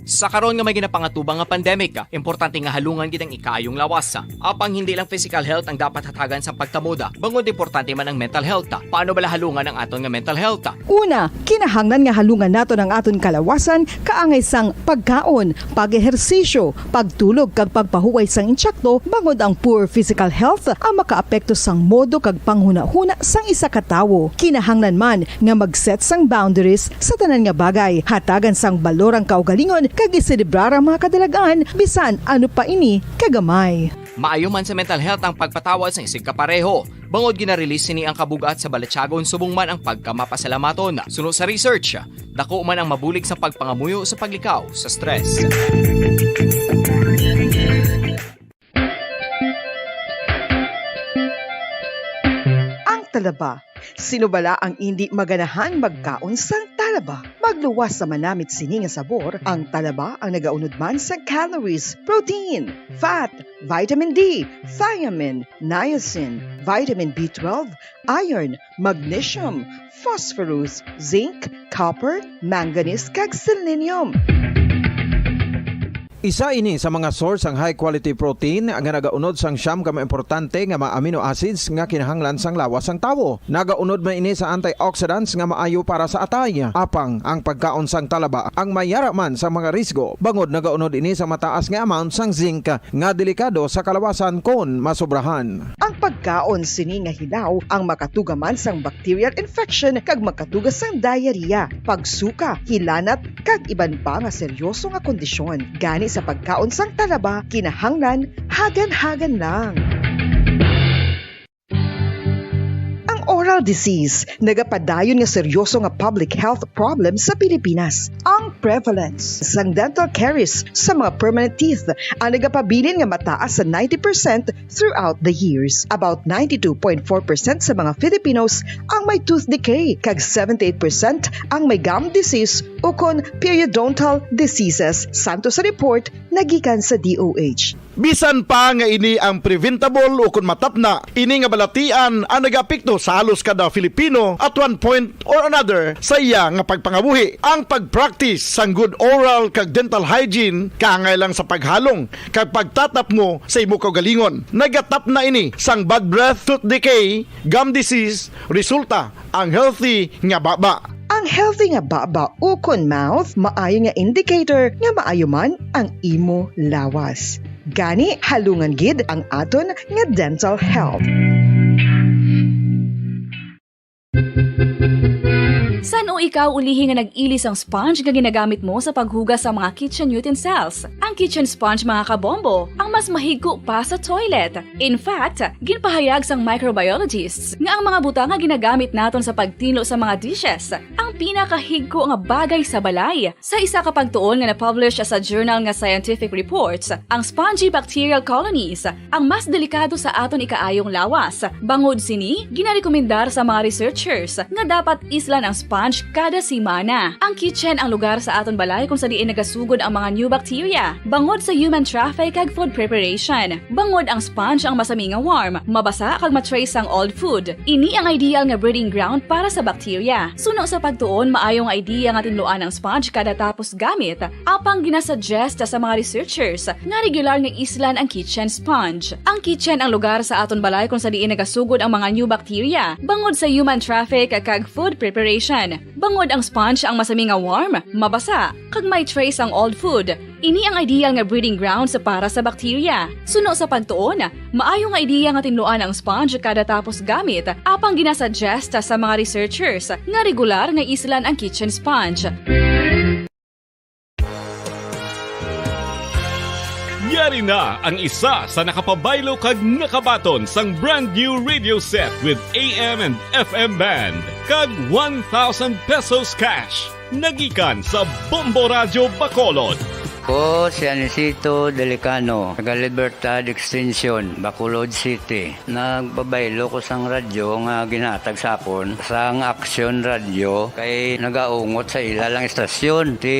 Sa karon nga may ginapangatubang nga pandemic, importante nga halungan gid ang ikaayong lawas. Apang hindi lang physical health ang dapat hatagan sa pagtamod, bangod importante man ang mental health. Paano bala halungan ang aton nga mental health? Una, kinahanglan nga halungan naton ang aton kalawasan kaangay sang pagkaon, pag-ehersisyo, pagtulog kag pagpahuway sang intsakto, bangod ang poor physical health ang makaapekto sang modo kag panghunahuna sang isa ka tawo. Kinahanglan man nga mag-set sang boundaries sa tanan nga bagay, hatagan sang balor ang kaugalingon kag iselebrar ang mga kadalag-an bisan ano pa ini kagamay. Maayo man sa mental health ang pagpatawad sang isigkapareho. Bangod gina-release sini ang kabug-at sa balatyagon subong man ang pagkamapasalamaton. Suno sa research, dako man ang mabulig sa pagpangamuyo sa paglikaw sa stress. Ang talaba. Sino bala ang indi maganahan magkaon sang talaba? Magluwas sa manamit sini nga sabor, ang talaba ang nagaunod man sa calories, protein, fat, vitamin D, thiamine, niacin, vitamin B twelve, iron, magnesium, phosphorus, zinc, copper, manganese, kag selenium. Isa ini sa mga source sang high quality protein nga nagaunod sang siyam ka mga importante nga mga amino acids nga kinahanglan sang lawas sang tawo. Nagaunod man ini sa antioxidants nga maayo para sa atay. Apang ang pagkaon sang talaba ang mayara man sa mga risgo, bangod nagaunod ini sa mataas nga amount sang zinc nga delikado sa kalawasan kon masobrahan. Ang pagkaon sini nga hilaw ang makatuga man sang bacterial infection kag makatuga sang diarrhea, pagsuka, hilanat, kag iban pa nga seryoso nga kondisyon. Gani sa pagkaon sang talaba, kinahanglan hagan-hagan lang. Ang oral disease nagapadayon nga seryoso nga public health problem sa Pilipinas. Ang prevalence sang dental caries sa mga permanent teeth ang nagapabilin nga mataas sa ninety percent throughout the years. About ninety-two point four percent sa mga Filipinos ang may tooth decay, kag seventy-eight percent ang may gum disease ukon periodontal diseases, santo sa report nagikan sa D O H. Bisan pa nga ini ang preventable ukon matapna, ini nga balatian ang nagaapekto sa halos kada Filipino at one point or another sa iya nga pagpangabuhi. Ang pag-practice sang good oral kag dental hygiene kaangay lang sa paghalong kag pagtatapngo sa imo kaugalingon. Nagatapna ini sang bad breath, tooth decay, gum disease, resulta ang healthy nga baba. Ang healthy nga baba ukon mouth maayo nga indicator nga maayo man ang imo lawas. Gani, halungan gid ang aton nga dental health. Sa Ikaw ulihi nga nag-ili sang sponge nga ginagamit mo sa paghugas sa mga kitchen utensils. Ang kitchen sponge, mga kabombo, ang mas mahigko pa sa toilet. In fact, ginpahayag sang microbiologists nga ang mga butang nga ginagamit naton sa pagtinlo sa mga dishes ang pinakahigko nga bagay sa balay. Sa isa ka pagtuon nga na-publish sa journal nga Scientific Reports, ang spongy bacterial colonies ang mas delikado sa aton ikaayong lawas. Bangod sini, ginarekomendar sa mga researchers nga dapat islan ang sponge kada semana. Ang kitchen ang lugar sa aton balay kung sa diin nagasugod ang mga new bacteria, bangod sa human traffic kag food preparation. Bangod ang sponge ang masami nga warm, mabasa kag ma-trace ang old food. Ini ang ideal nga breeding ground para sa bacteria. Suno sa pagtuon, maayo nga idea nga tinluan ang sponge kada tapos gamit, apang ginasuggest sa mga researchers nga regular nga islan ang kitchen sponge. Ang kitchen ang lugar sa aton balay kung sa diin nagasugod ang mga new bacteria, bangod sa human traffic kag food preparation. Bangod ang sponge ang masami nga warm, mabasa, kag may trace ang old food. Ini ang ideal nga breeding grounds para sa bacteria. Suno sa pagtuon, maayo nga ideya nga tinluan ang sponge kada tapos gamit, apang ginasuggest sa mga researchers nga regular nga islan ang kitchen sponge. Yari na ang isa sa nakapabaylo kag nakabaton sang brand new radio set with A M and F M band kag one thousand pesos cash. Nagikan sa Bombo Radyo Bacolod. Ko si Anisito Delicano, taga Libertad Extension, Bacolod City. Nagpabaylo ko sang radyo nga ginhatag sa akon sang Action Radio kay nagaungot sa ila lang istasyon. Ti,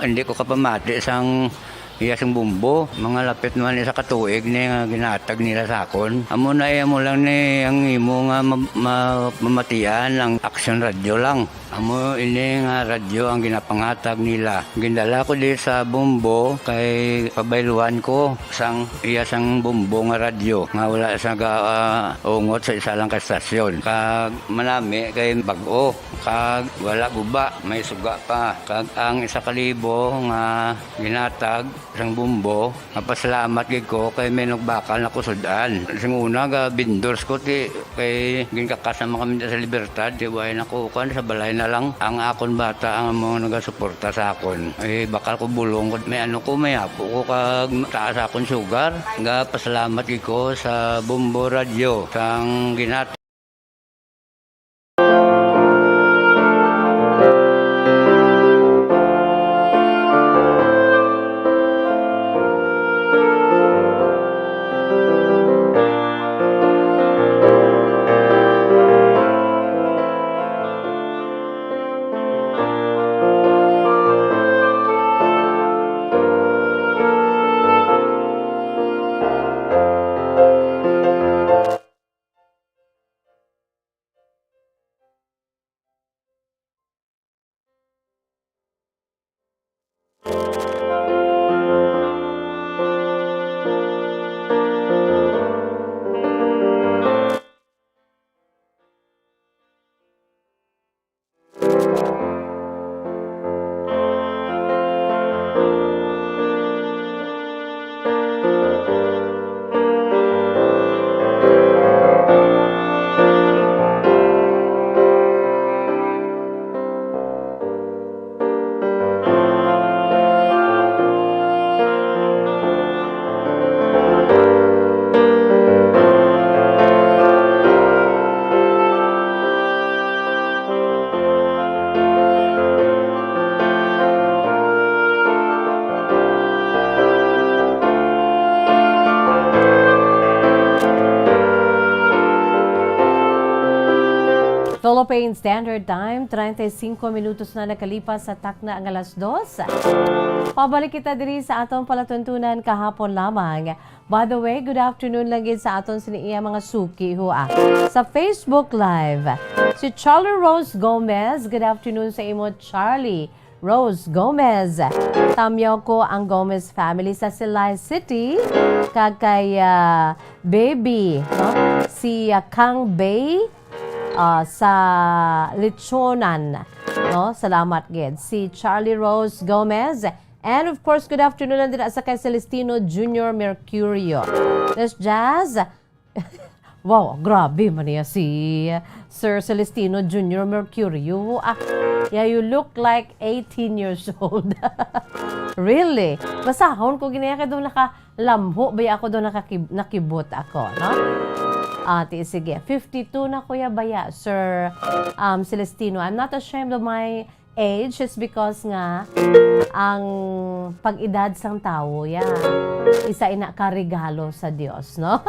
hindi ko kapamati sang iya sing bumbo. Mga lapit naman isa ka tuig ni nga ginhatag nila sa akon. Amo na, eh, amo lang ni ang imo nga ma-, ma-, mamatian ang Action Radio lang. Amo ini nga radyo ang ginapanghatag nila. Gindala ko di sa bumbo kay pabayluan ko sang iya sang bumbo nga radyo nga wala sa ga-, ah, ungot sa isa lang ka estasyon. Kag manami kay bag-o, kag wala guba, may suga pa. Kag ang isa ka libo nga ginhatag sang bumbo, mapasalamat gid ko kay may nagbakal na ko sud-an. Sing una, ga vendors ko, ti, kay ginkakas naman kami sa Libertad, ti, way na ko, kuwan, sa balay na lang. Ang akon bata ang mga nagasuporta sa akon. Eh, bakal ko bulong ko, may ano ko, may apo ko, kag taas akon sugar. Ga pasalamat gid ko sa Bombo Radio, sang ginhat Philippine Standard Time, treinta y cinco minutos na nakalipas sa takna nga alas dos. Pabalik kita diri sa aton palatuntunan kahapon lamang. By the way, good afternoon lang gid sa aton sini iya mga suki, ho, ah. Sa Facebook Live, si Charlie Rose Gomez, good afternoon sa imo, Charlie Rose Gomez. Tamyaw ko ang Gomez family sa Silay City, kag kay, ah, Baby, no? Si, ah, Kang Bay, ah, sa Lechonan, no? Salamat gid. Si Charlie Rose Gomez, and of course, good afternoon lang din sa kay Celestino Junior Mercurio. Miss Jazz, Wow, grabe man niya si Sir Celestino Junior Mercurio. Ah, yeah, you look like eighteen years old. Really? Basahon ko gini kay daw nakalamho ba ako daw nakakib-, nakibot ako, no? Ah, ti sige. Fifty-two na kuya baya, Sir, um, Celestino. I'm not ashamed of my age is because nga ang pag-edad sang tawo, yeah, isa ina ka regalo sa Dios, no?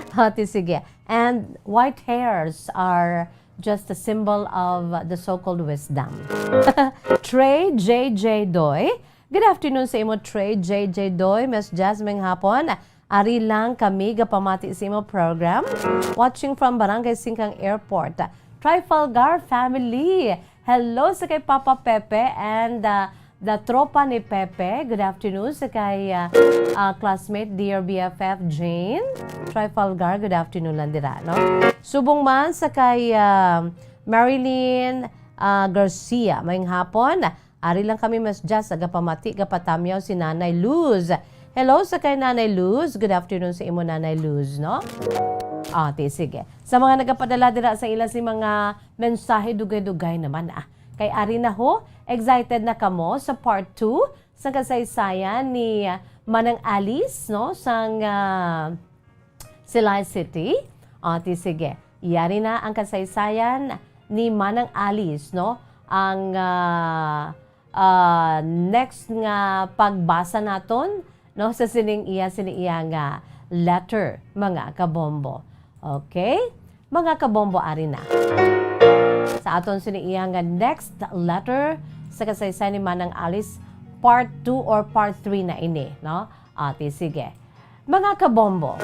Ati, sige. And white hairs are just a symbol of the so-called wisdom. Trey J J Doy, good afternoon sa imo, Trey J J Doy. Miss Jasmine, hapon. Ari lang kami gapamati sa imo program. Watching from Barangay Singkang Airport. Trifalgar family. Hello sa kay Papa Pepe and, uh, the tropa ni Pepe. Good afternoon sa kay, uh, uh, classmate, dear B F F Jane. Trifalgar, good afternoon lang dira, no? Subong man sa kay, uh, Marilyn, uh, Garcia. Mayong hapon. Ari lang kami, Miss Jazz, agapamati, gapatamyaw si Nanay Luz. Hello sa kay Nanay Luz. Good afternoon sa imo, Nanay Luz, no? Ah, ti, sige. Sa mga nagapadala dira sa ila si mga mensahe, dugay-dugay naman, ah. Kay ari na ho, excited na kamo sa part two sa kasaysayan ni Manang Alice, no? Sang, ah, Silay City. O, ti sige. Yari na ang kasaysayan ni Manang Alice, no? Ang, ah, ah, next nga pagbasa naton, no, sa sining iya, sini iya nga letter, mga kabombo. Okay? Mga kabombo, ari na. Sa aton sini iya nga next letter sa kasaysayan ni Manang Alice, part two or part three na ini, no? Ati, sige. Mga kabombo,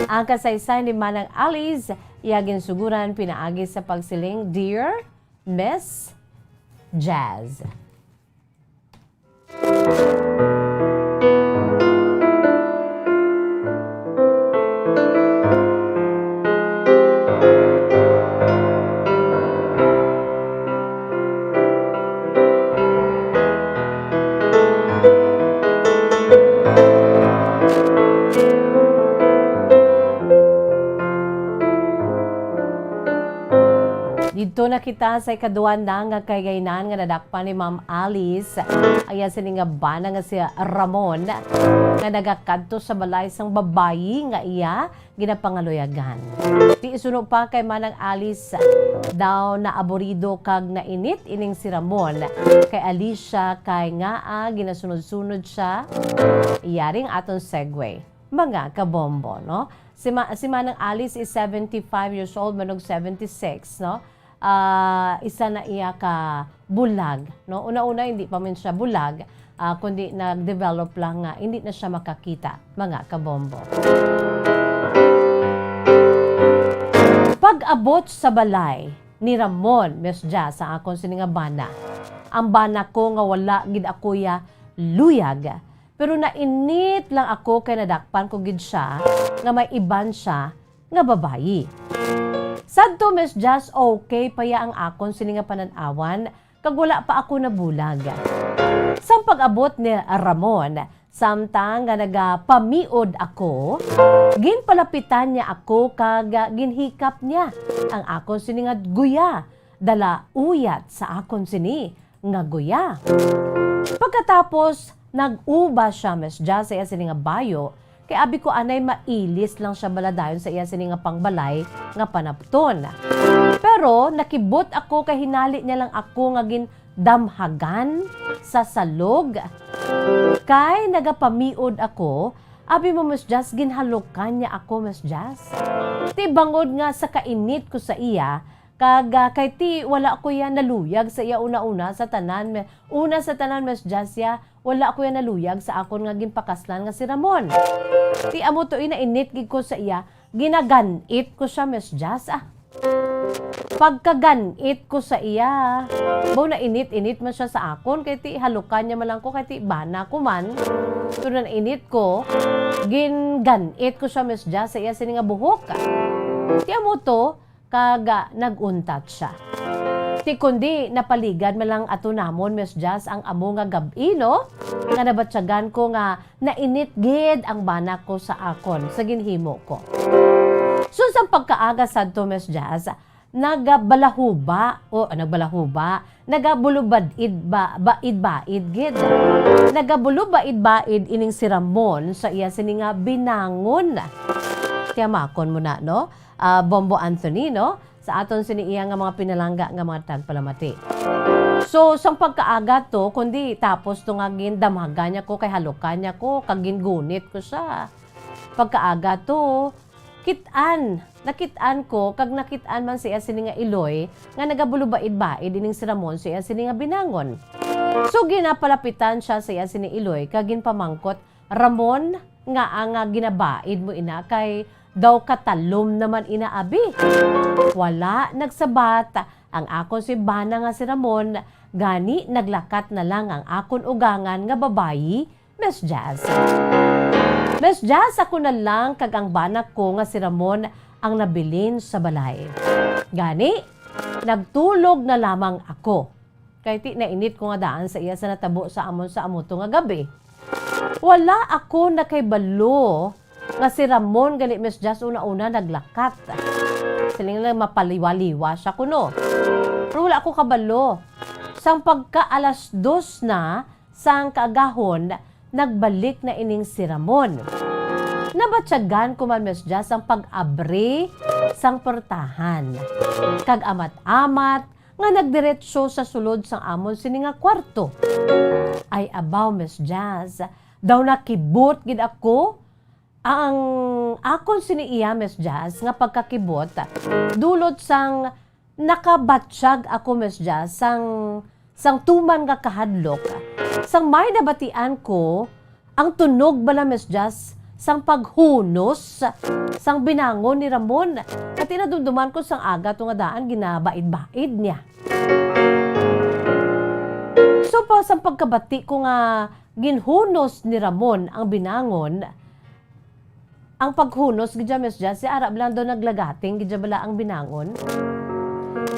ang kasaysay ni Manang Alice, iya ginsuguran pinaagi sa pagsiling, "Dear Miss Jazz." Didto na kita sa ikaduha na nga kagaynan nga nadakpan ni Ma'am Alice. Ang iya sini nga bana nga si Ramon, nga nagakadto sa balay sang babayi nga iya ginapangaluyagan. Ti suno pa kay Manang Alice daw naaburido kag nainit ining si Ramon kay Alicia, kay ngaa ginasunod-sunod siya. Yari ang aton segue, mga kabombo, no? Si Ma-, si Manang Alice is seventy-five years old, manog seventy-six, no? Ah, isa na iya ka bulag, no? Una-una, hindi pa man siya bulag, ah, kundi nag-develop lang nga hindi na siya makakita, mga kabombo. Pag-abot sa balay ni Ramon, Miss Jazz, sa akon sini nga bana. Ang bana ko nga wala gid ako iya luyag, pero nainit lang ako kay nadakpan ko gid siya nga may iban siya nga babayi. Sadto, Miss Jazz, okay pa ya ang akon sini nga panan-awan, kag wala pa ako nabulag. Sang pag-abot ni Ramon, samtang nga nagapamiod ako, ginpalapitan niya ako kag ginhikap niya ang akon sini nga guya, dala uyat sa akon sini nga guya. Pagkatapos, nag-uba siya, Miss Jazz, sa iya sini nga bayo, kay abi ko anay mailis lang siya bala dayon sa iya sini nga pangbalay nga panapton. Pero nakibot ako kay hinali niya lang ako nga gindamhagan sa salog. Kay nagapamiod ako, abi mo, Miss Jazz, ginhalukan niya ako, Miss Jazz. Ti bangod nga sa kainit ko sa iya, kag, ah, kay ti wala ko ya naluyag sa iya una-una sa tanan, me-, una sa tanan, Miss Jazz, ya, wala ko ya naluyag sa akon nga ginpakaslan nga si Ramon. Ti amo to, inainit gid ko sa iya, ginagan-it ko siya, Miss Jazz, ah. Pagkagan-it ko sa iya, baw nainit-init man siya sa akon, kay ti halukan niya man lang ko, kay ti bana ko man. Pero nainit ko, gingan-it ko siya, Miss Jazz, sa iya sini nga buhok. Ti amo to, kag, ah, nag-untat siya. Ti kundi napaligad man lang ato namon, Miss Jazz, ang amo nga gab-i, no? Nga nabatyagan ko nga nainit gid ang bana ko sa akon, sa ginhimo ko. So, sa pagkaaga sadto, Miss Jazz, nagabalahuba, o, nagbalahuba, nagabulubad-id ba, baid-baid gid. Nagabulubad-baid ining si Ramon sa iya sini nga binangon. Tiyamakon mo na, no? Ah, Bombo Anthony, no? Sa aton sini iya nga mga pinalangga nga mga tagpalamati. So, sang pagkaaga to, kundi tapos to nga gindamhagan niya ko, kay halukan niya ko, kag gingunit ko siya. Pagkaaga to, kit-an, nakit-an ko, kag nakit-an man sa iya sini nga iloy, nga nagabulubaid-baid ining si Ramon sa iya sini nga binangon. So, ginapalapitan siya sa iya sini iloy, kag ginpamangkot, "Ramon, ngaa nga ginabaid mo ina, kay daw katalom naman ina abi?" Wala nagsabat ang akon si bana nga si Ramon, gani naglakat na lang ang akon ugangan nga babayi, Miss Jazz. Miss Jazz, ako na lang kag ang bana ko nga si Ramon ang nabilin sa balay. Gani, nagtulog na lamang ako. Kay ti nainit ko nga daan sa iya sa natabo sa amon sa amo to nga gabi. Wala ako nakahibalo nga si Ramon gali, Miss Jazz, una-una naglakat. Siling lang mapaliwa-liwa siya kuno. Pero wala ako kabalo. Sang pagka alas dos na sang kaagahon, nagbalik na ining si Ramon. Nabatyagan ko man, Miss Jazz, ang pag-abri sang portahan. Kag amat-amat, nga nagdiretso sa sulod sang amon sini nga kwarto. Ay abaw, Miss Jazz, daw nakibot gid ako ang akon sini iya, Miss Jazz, nga pagkakibot, dulot sang nakabatyag ako, Miss Jazz, sang, sang tuman nga kahadlok, sang may nabatian ko, ang tunog bala, Miss Jazz, sang paghunos sang binangon ni Ramon. Kati nadumduman ko sang aga to nga daan, ginabaid-baid niya. So, pa, sang pagkabati ko nga ginhunos ni Ramon ang binangon, ang paghunos gid dyan, Miss Jazz, si ara bala daw naglagating gid dyan bala ang binangon.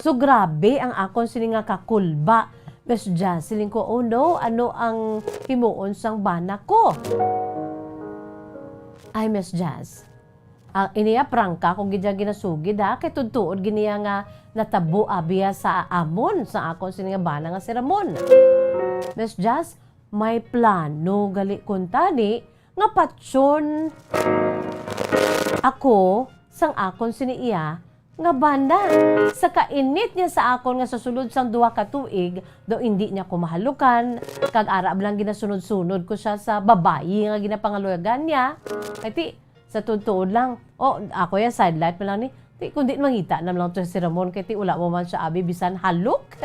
So, grabe ang akon sini nga kakulba, Miss Jazz. Siling ko, "Oh no, ano ang himuon sang bana ko?" Ay, Miss Jazz. Ah, iniya, prangka ko gid dyan ginasugid, ha? Kay tudtuod gid niya nga natabo, abiya sa amon, sa akon sini nga bana nga si Ramon. Miss Jazz, may plano gali kuntani nga patyon ako sang akon sini iya nga bana. Sa kainit niya sa akon nga sa sulod sang duha ka tuig, daw indi niya ko mahalukan, kag ara lang ginasunod-sunod ko siya sa babayi nga ginapangaluyagan niya. Kay ti, sa tuod-tuod lang, oh, ako ya, sidelight man lang ni, ti, kundi mangita na lang to si Ramon, kay ti, wala mo man siya abi, bisan halok.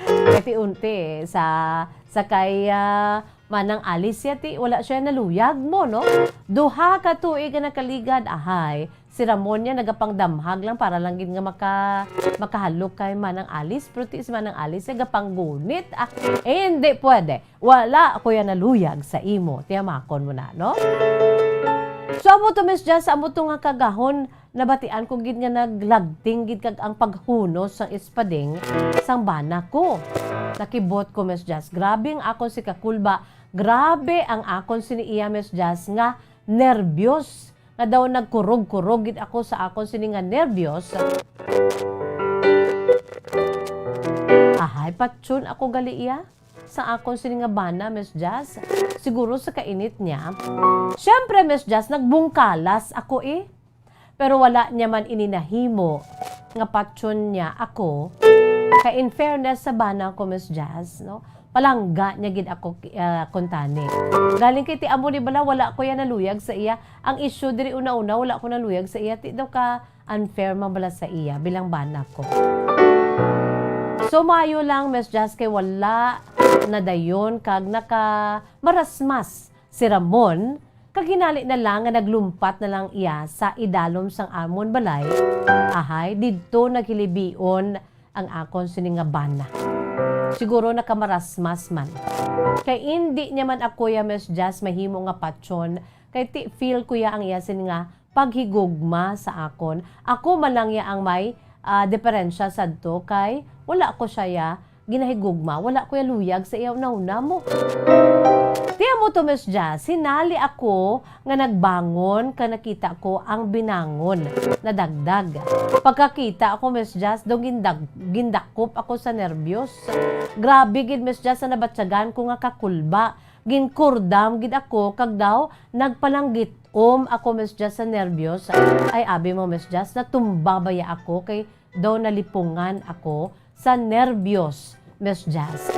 Kay ti, unti, sa, sa kay, ah, Manang Alicia, ti, wala siya naluyag mo, no? Duha ka tuig nga nakaligad, ahay, si Ramon niya nagapangdamhag lang para lang gid nga maka-, makahalok kay Manang Alice, pero ti si Manang Alice nagapanggunit. Ah, eh, hindi pwede. Wala ko yan naluyag sa imo. Tiyamakon mo na, no? So, amo to, Miss Jazz, amo to nga kagahon, nabatian ko gid nga naglagting gid kag ang paghunos sang espading sang bana ko. Nakibot ko, Miss Jazz. Grabe ang akon si kakulba. Grabe ang akon sini iya, Miss Jazz, nga nerbyos. Nga daw nagkurog-kurog gid ako sa akon sini nga nerbyos. Ahay, patyon ako gali iya sa akon sini nga bana, Miss Jazz. Siguro sa kainit niya. Siyempre, Miss Jazz, nagbungkalas ako eh. Pero wala niya man ini nahimo nga patyon niya ako. Kay in fairness sa bana ko, Miss Jazz, no? Palangga niya gid ako, ah, kuntani. Galing kay ti amo ni bala, wala ko yan naluyag sa iya. Ang issue diri una-una, wala ko naluyag sa iya. Ti daw ka unfair man bala sa iya bilang bana ko. So, maayo lang, Miss Jazz, kay wala na dayon kag naka marasmas si Ramon, kag hinali na lang nga naglumpat na lang iya sa idalom sang amon balay. Ahay, didto naghilibion ang akon sini nga bana. Siguro nakamarasmas man. Kay indi niya man ako ya, Miss Jazz, mahimo nga patyon, kay ti feel ko ya ang iya sini nga paghigugma sa akon. Ako man lang ya ang may, ah, diferensya sadto, kay wala ko siya ya ginahigugma, wala ko ya luyag sa iya unahuna mo. Ti amo to, Miss Jazz, hinali ako nga nagbangon kag nakita ko ang binangon. Nadagdag. Pagkakita ako, Miss Jazz, daw gindag-, gindakop ako sa nerbyos. Grabe gid, Miss Jazz, ang nabatyagan ko nga kakulba. Ginkurdam gid ako kag daw nagpalanggit-om ako, Miss Jazz, sa nerbyos. Ay, abi mo, Miss Jazz, natumba baya ako kay daw nalipungan ako sa nerbyos, Miss Jazz.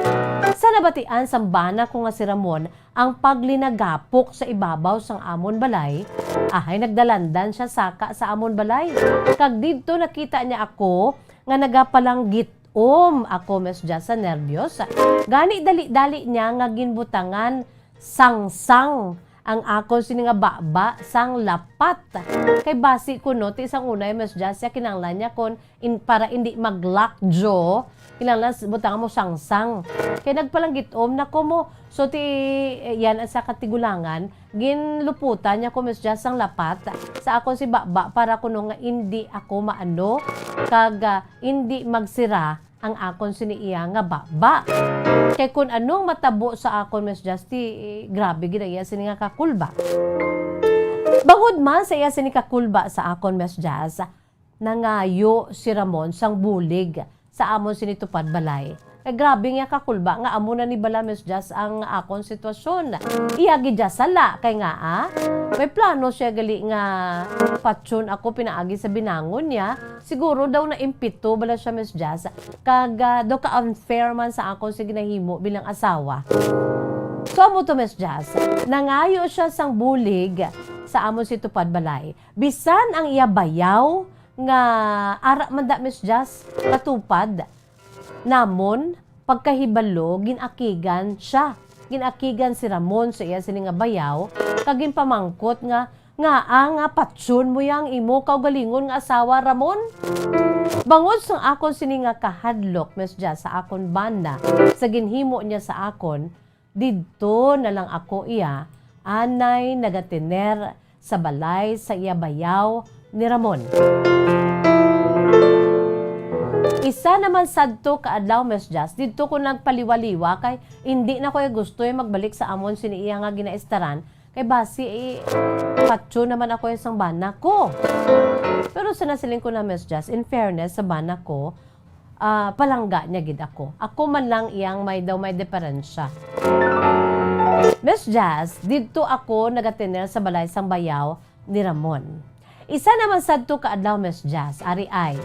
Sa nabatian sang bana ko nga si Ramon ang paglinagapok sa ibabaw sang amon balay, ahay, nagdalandan sia saka sa amon balay. Kag didto nakita niya ako nga nagapalanggit-om ako, Miss Jazz, sa nerbyos. Gani dali-dali niya nga ginbutangan sangsang ang akon sini nga baba sang lapat. Kay basi kuno, ti sang una, Miss Jazz, ya kinahanglan niya kon in-, para indi mag-lockjaw, kinahanglan s-, butangan mo sangsang. Kay nagpalanggit-om na ko mo. So, ti, eh, yan ang sa katigulangan, ginluputan niya ko, Miss Jazz, sang lapat sa akon si baba para kuno nga indi ako maano, kag, ah, indi magsira ang akon sini iya nga baba. Kay kun anong matabo sa akon, Miss Jazz, ti, eh, grabe gid ang iya sini nga kakulba. Bangod man sa iya sini kakulba sa akon, Miss Jazz, nangayo si Ramon sang bulig sa amon sini tupad balay. Kay grabe nga kakulba nga amo na ni bala, Miss Jazz, ang akon sitwasyon. Iya gid ya sala kay nga, ah, may plano siya gali nga patyon ako pinaagi sa binangon niya. Siguro daw naimpito bala siya, Miss Jazz, kag, ah, daw ka-unfair man sa akon sa ginahimo bilang asawa. So, amo to, Miss Jazz, nangayo siya sang bulig sa amon si tupad balay. Bisan ang iya bayaw nga ara man da, Miss Jazz, patupad namon, pagkahibalo, gin-akigan siya. Gin-akigan si Ramon sa iya sini nga bayaw, kag ginpamangkot nga, "Ngaa nga patyon mo ya ang imo kaugalingon nga asawa, Ramon?" Bangod sang akon sini nga kahadlok, Miss Jazz, sa akon bana, sa ginhimo niya sa akon, didto na lang ako iya anay nagatener sa balay sa iya bayaw ni Ramon. Isa naman sadto ka adlaw, Miss Jazz, didto ko nagpaliwa-liwa kay indi na ko ya gusto ya magbalik sa amon sini iya nga ginaistaran, kay basi, eh, patyon naman ako ya sang bana ko. Pero sa nasiling ko na, Miss Jazz, in fairness sa bana ko, ah, palangga niya gid ako. Ako man lang iyang may daw may diferensya. Miss Jazz, didto ako nagatener sa balay sang bayaw ni Ramon. Isa naman sadto ka adlaw, Miss Jazz, ari ay,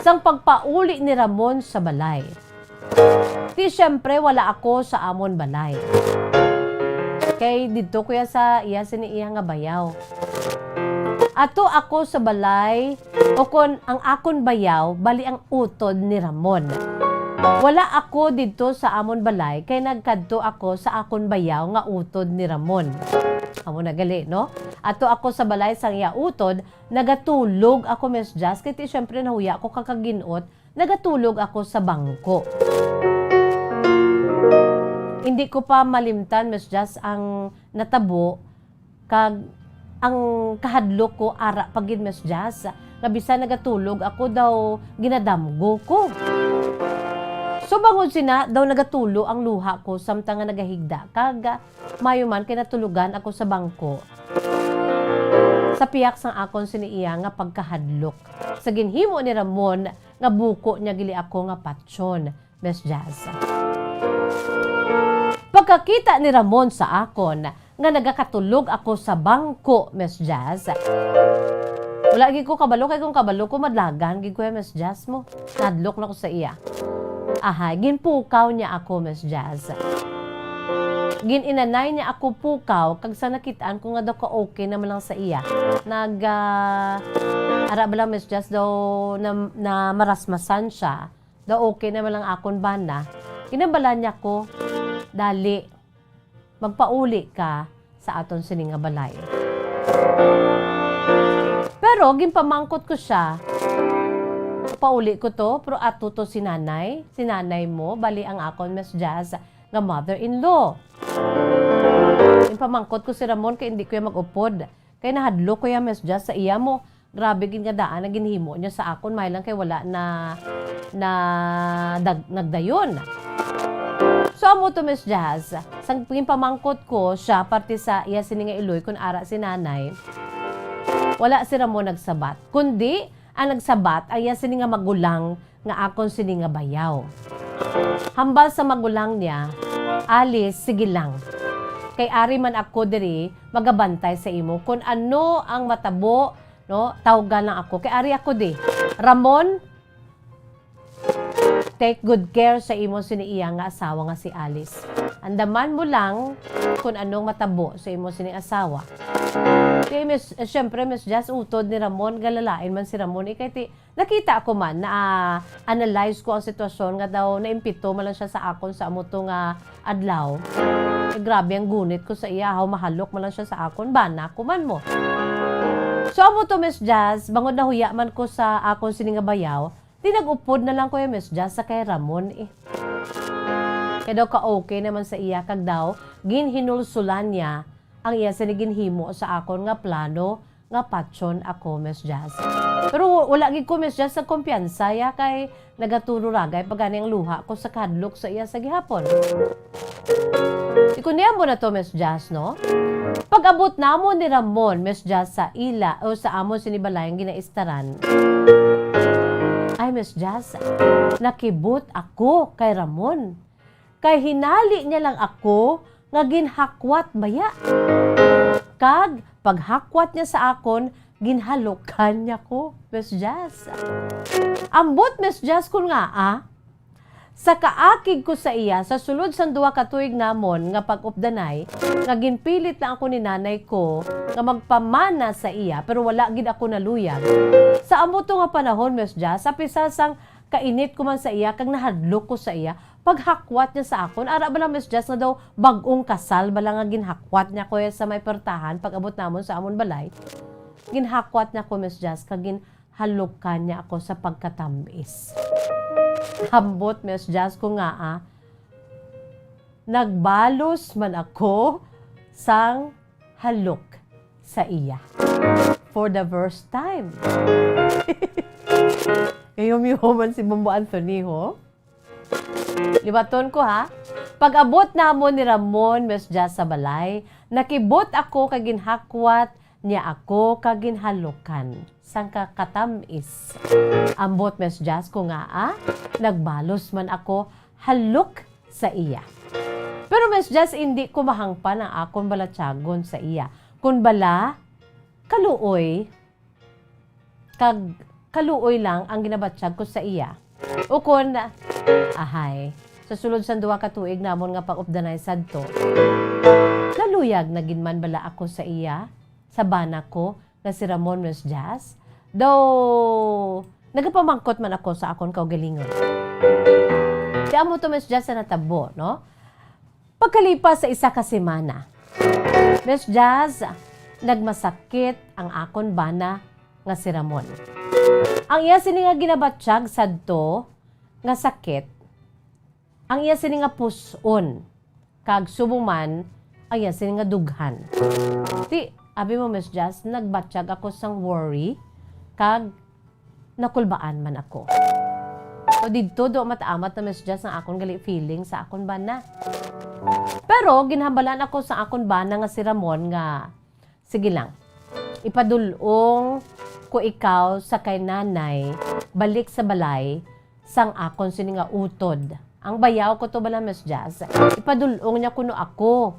sang pagpauli ni Ramon sa balay. Ti siyempre, wala ako sa amon balay. Kay didto ko ya sa iya sini iya nga bayaw. Ato ako sa balay, o kon ang akon bayaw, bali ang utod ni Ramon. Wala ako didto sa amon balay, kay nagkadto ako sa akon bayaw nga utod ni Ramon. Amo na gali, no? Ato ako sa balay sang iya utod, nagatulog ako, Miss Jazz, kay ti, siyempre, nahuya ko kag kagin-ot, nagatulog ako sa bangko. Hindi ko pa malimtan, Miss Jazz, ang natabo, kag ang kahadlok ko ara pa gid, Miss Jazz, nga bisan nagatulog ako daw ginadamgo ko. So, bangod sina daw nagatulo ang luha ko samtang nga nagahigda, kag, ah, mayo man kay natulugan ako sa bangko. Sa pihak sang akon sini iya nga pagkahadlok sa ginhimo ni Ramon nga buko niya gili ako nga patyon, Miss Jazz. Pagkakita ni Ramon sa akon nga nagakatulog ako sa bangko, Miss Jazz, wala gid ko kabalo, kay kung kabalo ko, madlagan gid ko ya, Miss Jazz, mo. Nadlok na ko sa iya. Ahay, ginpukaw niya ako, Miss Jazz. Gin-inanay niya ako pukaw, kag sa nakit-an ko nga daw ka-okay naman lang sa iya. Nag, ah, ara bala, Miss Jazz, daw na, na marasmasan siya. Daw okay naman lang akon bana. Ginambalan niya ko, "Dali, magpauli ka sa aton sini nga balay." Pero ginpamangkot ko siya, "Pauli ko to, pero ato to si nanay, si nanay mo, bali ang akon, Miss Jazz, nga mother-in-law." Ginpamangkot ko si Ramon kay hindi ko ya mag-upod. Kay nahadlok ko ya, Miss Jazz, sa iya mo. Grabe gid nga daan ang ginhimo niya sa akon, may lang kay wala na, na dag-, nagdayon. So, amo to, Miss Jazz. Sang ginpamangkot ko siya parte sa iya sini nga iloy kun ara si nanay, wala si Ramon nagsabat. Kundi, ang nagsabat ang iya sini nga magulang nga akon sini nga bayaw. Hambal sa magulang niya, "Alice, sige lang. Kay ari man ako diri magabantay sa imo. Kun ano ang matabo, no, tawga lang ako. Kay ari ako di. Ramon, take good care sa imo sini iya nga asawa nga si Alice. Andaman mo lang kun anong matabo sa imo sini asawa." Kay Miss, eh, syempre, Miss Jazz, utod ni Ramon, galalain man si Ramon. Eh, kay ti, nakita ko man, na-analyze ko ang sitwasyon nga daw naimpito man lang siya sa akon sa amo to nga adlaw. Eh, grabe ang gunit ko sa iya, how mahalok man lang siya sa akon, bana ko man mo. So, amo to, Miss Jazz, bangod nahuya man ko sa akon sini nga bayaw, di nag-upod na lang ko ya, Miss Jazz, sa kay Ramon, eh. Kay daw ka-okay naman sa iya, kag daw, ginhinulsulan niya ang iya sini ginhimo sa akon nga plano nga patyon ako, Miss Jazz. Pero wala gid ko, Miss Jazz, sa kumpiyansa ya, kay nagaturo ragay pa gani ang luha ko sa kahadlok sa iya sa gihapon. Ikon niya mo na to, Miss Jazz, no? Pag-abot namon ni Ramon, Miss Jazz, sa ila o sa amon sini balay nga ginaistaran. Ay, Miss Jazz, nakibot ako kay Ramon. Kay hinali niya lang ako nga ginhakwat baya. Kag paghakwat niya sa akon, ginhalokan niya ko, Miss Jazz. Ambot, Miss Jazz, kun ngaa, sa kaakig ko sa iya, sa sulod sang duha ka tuig namon nga pag-updanay, nga ginpilit lang ako ni nanay ko nga magpamana sa iya, pero wala gid ako naluyag. Sa amo to nga panahon, Miss Jazz, sa pisa sang kainit ko man sa iya, kag nahadlok ko sa iya, paghakwat niya sa akon, ara bala, Miss Jazz, nga daw bag-ong kasal bala nga ginhakwat niya ko sa may portahan pag-abot namon sa amon balay. Ginhakwat niya ko, Miss Jazz, kag ginhalokan niya ako sa pagkatamis. Ambot, Miss Jazz, kun ngaa, nagbalos man ako sang halok sa iya. For the first time. Kayom-yoman si Bombo Anthony, ho? Liwaton ko, ha? Pag-abot namon ni Ramon, Miss Jazz, sa balay, nakibot ako kag ginhakwat niya ako kag ginhalokan sang kakatamis. Ambot, Miss Jazz, kun ngaa, nagbalos man ako halok sa iya. Pero, Miss Jazz, indi ko mahangpan ang akon balatyagon sa iya. Kun bala, kaluoy, kag kaluoy lang ang ginabatyag ko sa iya. Ukon, ahay, sa sulod sang duha ka tuig namon nga pag-updanay sadto, naluyag na gid man bala ako sa iya, sa bana ko nga si Ramon, Miss Jazz? Daw, nagapamangkot man ako sa akon kaugalingon. Ti amo to, Miss Jazz, sa natabo, no? Pagkalipas sa isa ka semana, Miss Jazz, nagmasakit ang akon bana nga si Ramon. Ang iya sini nga ginabatyag sadto nga sakit, ang iya sini nga pus-on, kag subong man, ang iya sini nga dughan. Ti, abi mo, Miss Jazz, nagbatyag ako sang worry, kag nakulbaan man ako. So, didto do amat-amat na, Miss Jazz, ang akon gali feeling sa akon bana. Pero ginhambalan ako sa akon bana nga si Ramon nga, "Sige lang, ipadul-ong ko ikaw sa kay nanay, balik sa balay, sang akon sini nga utod." Ang bayaw ko to bala, Miss Jazz. Ipadul-ong niya kuno ako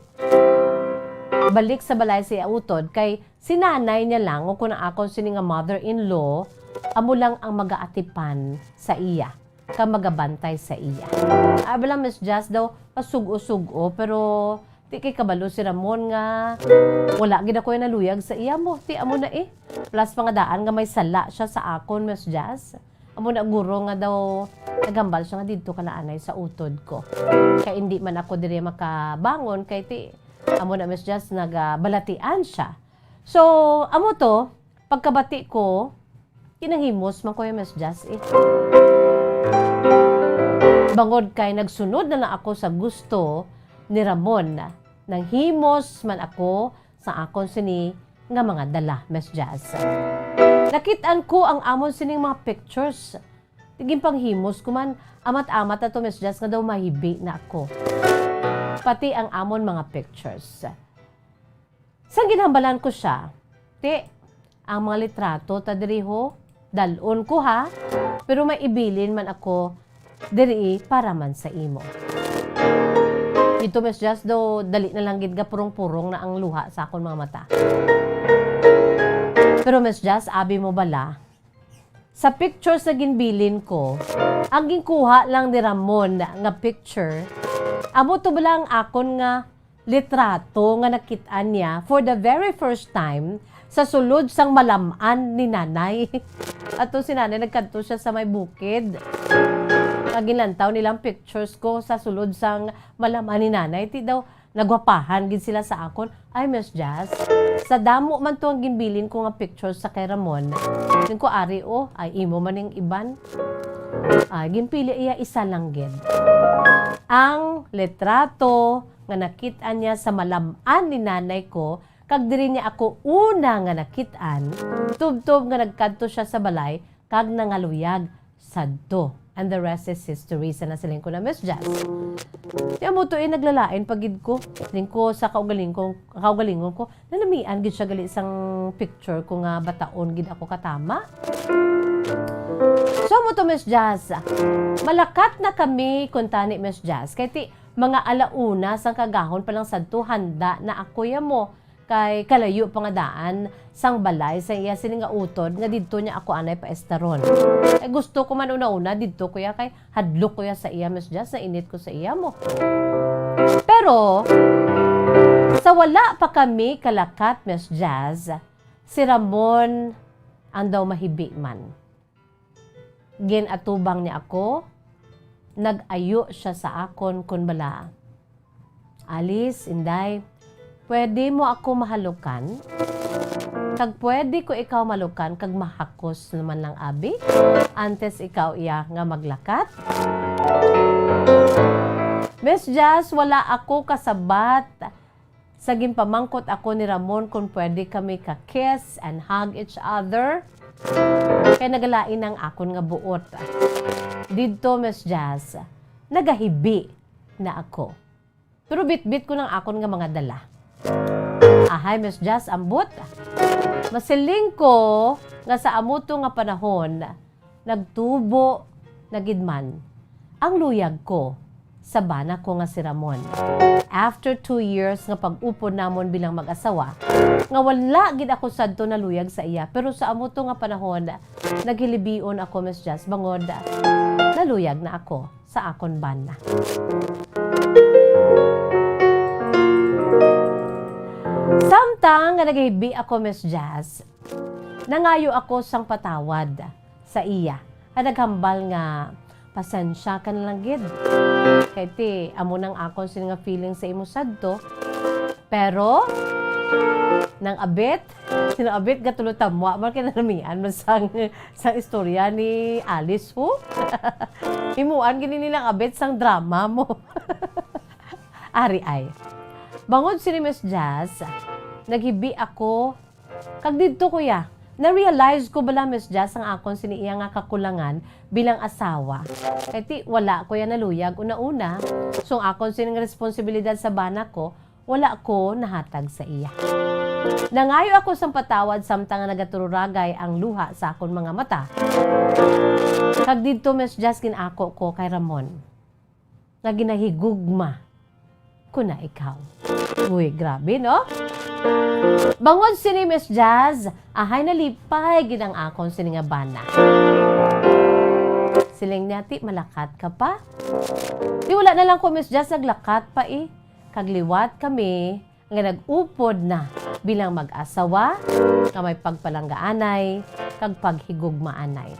balik sa balay sa iya utod, kay si nanay niya lang, o kun ang akon sini nga mother-in-law, amo lang ang magaatipan sa iya, kag magabantay sa iya. Abi lang, Miss Jazz, daw pasug-o-sug-o, pero di kay kabalo si Ramon nga wala gid ako naluyag sa iya mo. Ti amo na, eh. Plus pa nga daan nga may sala siya sa akon, Miss Jazz. Amo na guro nga daw naghambal siya nga didto ka na anay sa utod ko. Kay indi man ako diri makabangon, kay ti, amo na, Miss Jazz, nagabalatian siya. So, amo to, pagkabati ko, kinahimos man ko ya, Miss Jazz, eh. Bangod kay nagsunod na lang ako sa gusto ni Ramon, nanghimos man ako sa akon sini nga mga dala, Miss Jazz. Nakit-an ko ang amon sining mga pictures. Ginpanghimos ko man, amat-amat na to, Miss Jazz, nga daw mahibi na ako. pati ang amon mga pictures. Sang ginhambalan ko sia, "Ti, ang mga litrato ta diri ho, dal-on ko ha, pero may ibilin man ako diri para man sa imo." Dito, Miss Jazz, do, dali na lang gid nga purong-purong na ang luha sa akon mga mata. Pero Miss Jazz, abi mo bala, sa pictures na ginbilin ko, ang ginkuha lang ni Ramon nga picture, amo to bala ang akon nga litrato nga nakit-an niya for the very first time sa sulod sang malam-an ni Nanay. Ato si Nanay, nagkadto siya sa may bukid. Nga ginlantaw nila ang pictures ko sa sulod sang malam-an ni Nanay. Ti daw, nagwapahan gid sila sa akon. Ay, Miss Jazz, sa damo man to ang ginbilin ko nga pictures sa kay Ramon. Ning ko, "Ari, oh, ay imo man ning iban." Ay, ginpili iya isa lang gid. Ang litrato nga nakit-an niya sa malam-an ni nanay ko, kag diri niya ako una nga nakit-an, tubtob nga nagkadto siya sa balay kag nangaluyag sadto. And the rest is history, sa nasiling ko na, Miss Jazz. Kaya mo to, eh, naglalain pa gid ko. Siling ko sa kaugaling ko, kaugalingon ko, nanamian gid siya gali sang picture ko nga bataon gid ako katama. So mo to, Miss Jazz. Malakat na kami, kuntani, Miss Jazz. Kay ti, mga alauna sang kagahon pa lang sadto, handa na ako ya mo. Kay kalayo pa nga daan sang balay sa iya sini nga utod nga didto niya ako anay paestaron. Kay gusto ko man una-una didto ko ya, kay hadlok ko ya sa iya, Miss Jazz, nainit ko sa iya mo. Pero sa wala pa kami kalakat, Miss Jazz, si Ramon ang daw mahibi man. Gin-atubang niya ako, nag-ayo sia sa akon kon bala, "Alice, Inday, pwede mo ako mahalukan? Kag pwede ko ikaw malukan kag mahakos naman lang abi, antes ikaw iya nga maglakat?" Miss Jazz, wala ako kasabat sa ginpamangkot ako ni Ramon kon pwede kami ka-kiss and hug each other. Kay nagalain ang akon nga buot. Didto, Miss Jazz, nagahibi na ako. Pero bitbit ko nang akon nga mga dala. Ahay, Miss Jazz, ambot. Masiling ko nga sa amo to nga panahon, nagtubo na gid man ang luyag ko sa bana ko nga si Ramon. After two years nga pag-upod namon bilang mag-asawa, nga wala gid ako sadto naluyag sa iya, pero sa amo to nga panahon, naghilibion ako, Miss Jazz, bangod naluyag na ako sa akon bana. Samtang nga nagahibi ako, Miss Jazz, nangayo ako sang patawad sa iya, nga naghambal nga, "Pasensya ka na lang gid. Kay ti, amo nang akon sini nga feeling sa imo sadto." Pero, nang abit, sino abit, gatulo tamwa, man kay nanamian man sang, sang istorya ni Alice, ho? Himuan gini nilang abit sang drama mo. Ari ay. Bangod sini, Miss Jazz, naghibi ako, kag didto ko ya, na-realize ko bala, Miss Jazz, ang akon sini iya nga kakulangan bilang asawa. Kay ti, wala ko ya naluyag una-una. So, ang akon sini nga responsibilidad sa bana ko, wala ko nahatag sa iya. Nangayo ako sang patawad samtang nga nagatururagay ang luha sa akon mga mata. Kag didto, Miss Jazz, gin-ako ko kay Ramon nga ginahigugma ko na ikaw. Uy, grabe, no? Bangod sini, Miss Jazz, ahay nalipay gid ang akon sini nga bana. Siling niya, "Ti, malakat ka pa?" Di wala na lang ko, Miss Jazz, naglakat pa, eh. Kag liwat kami nga nag-upod na bilang mag-asawa nga may pagpalanggaanay kag paghigugmaanay.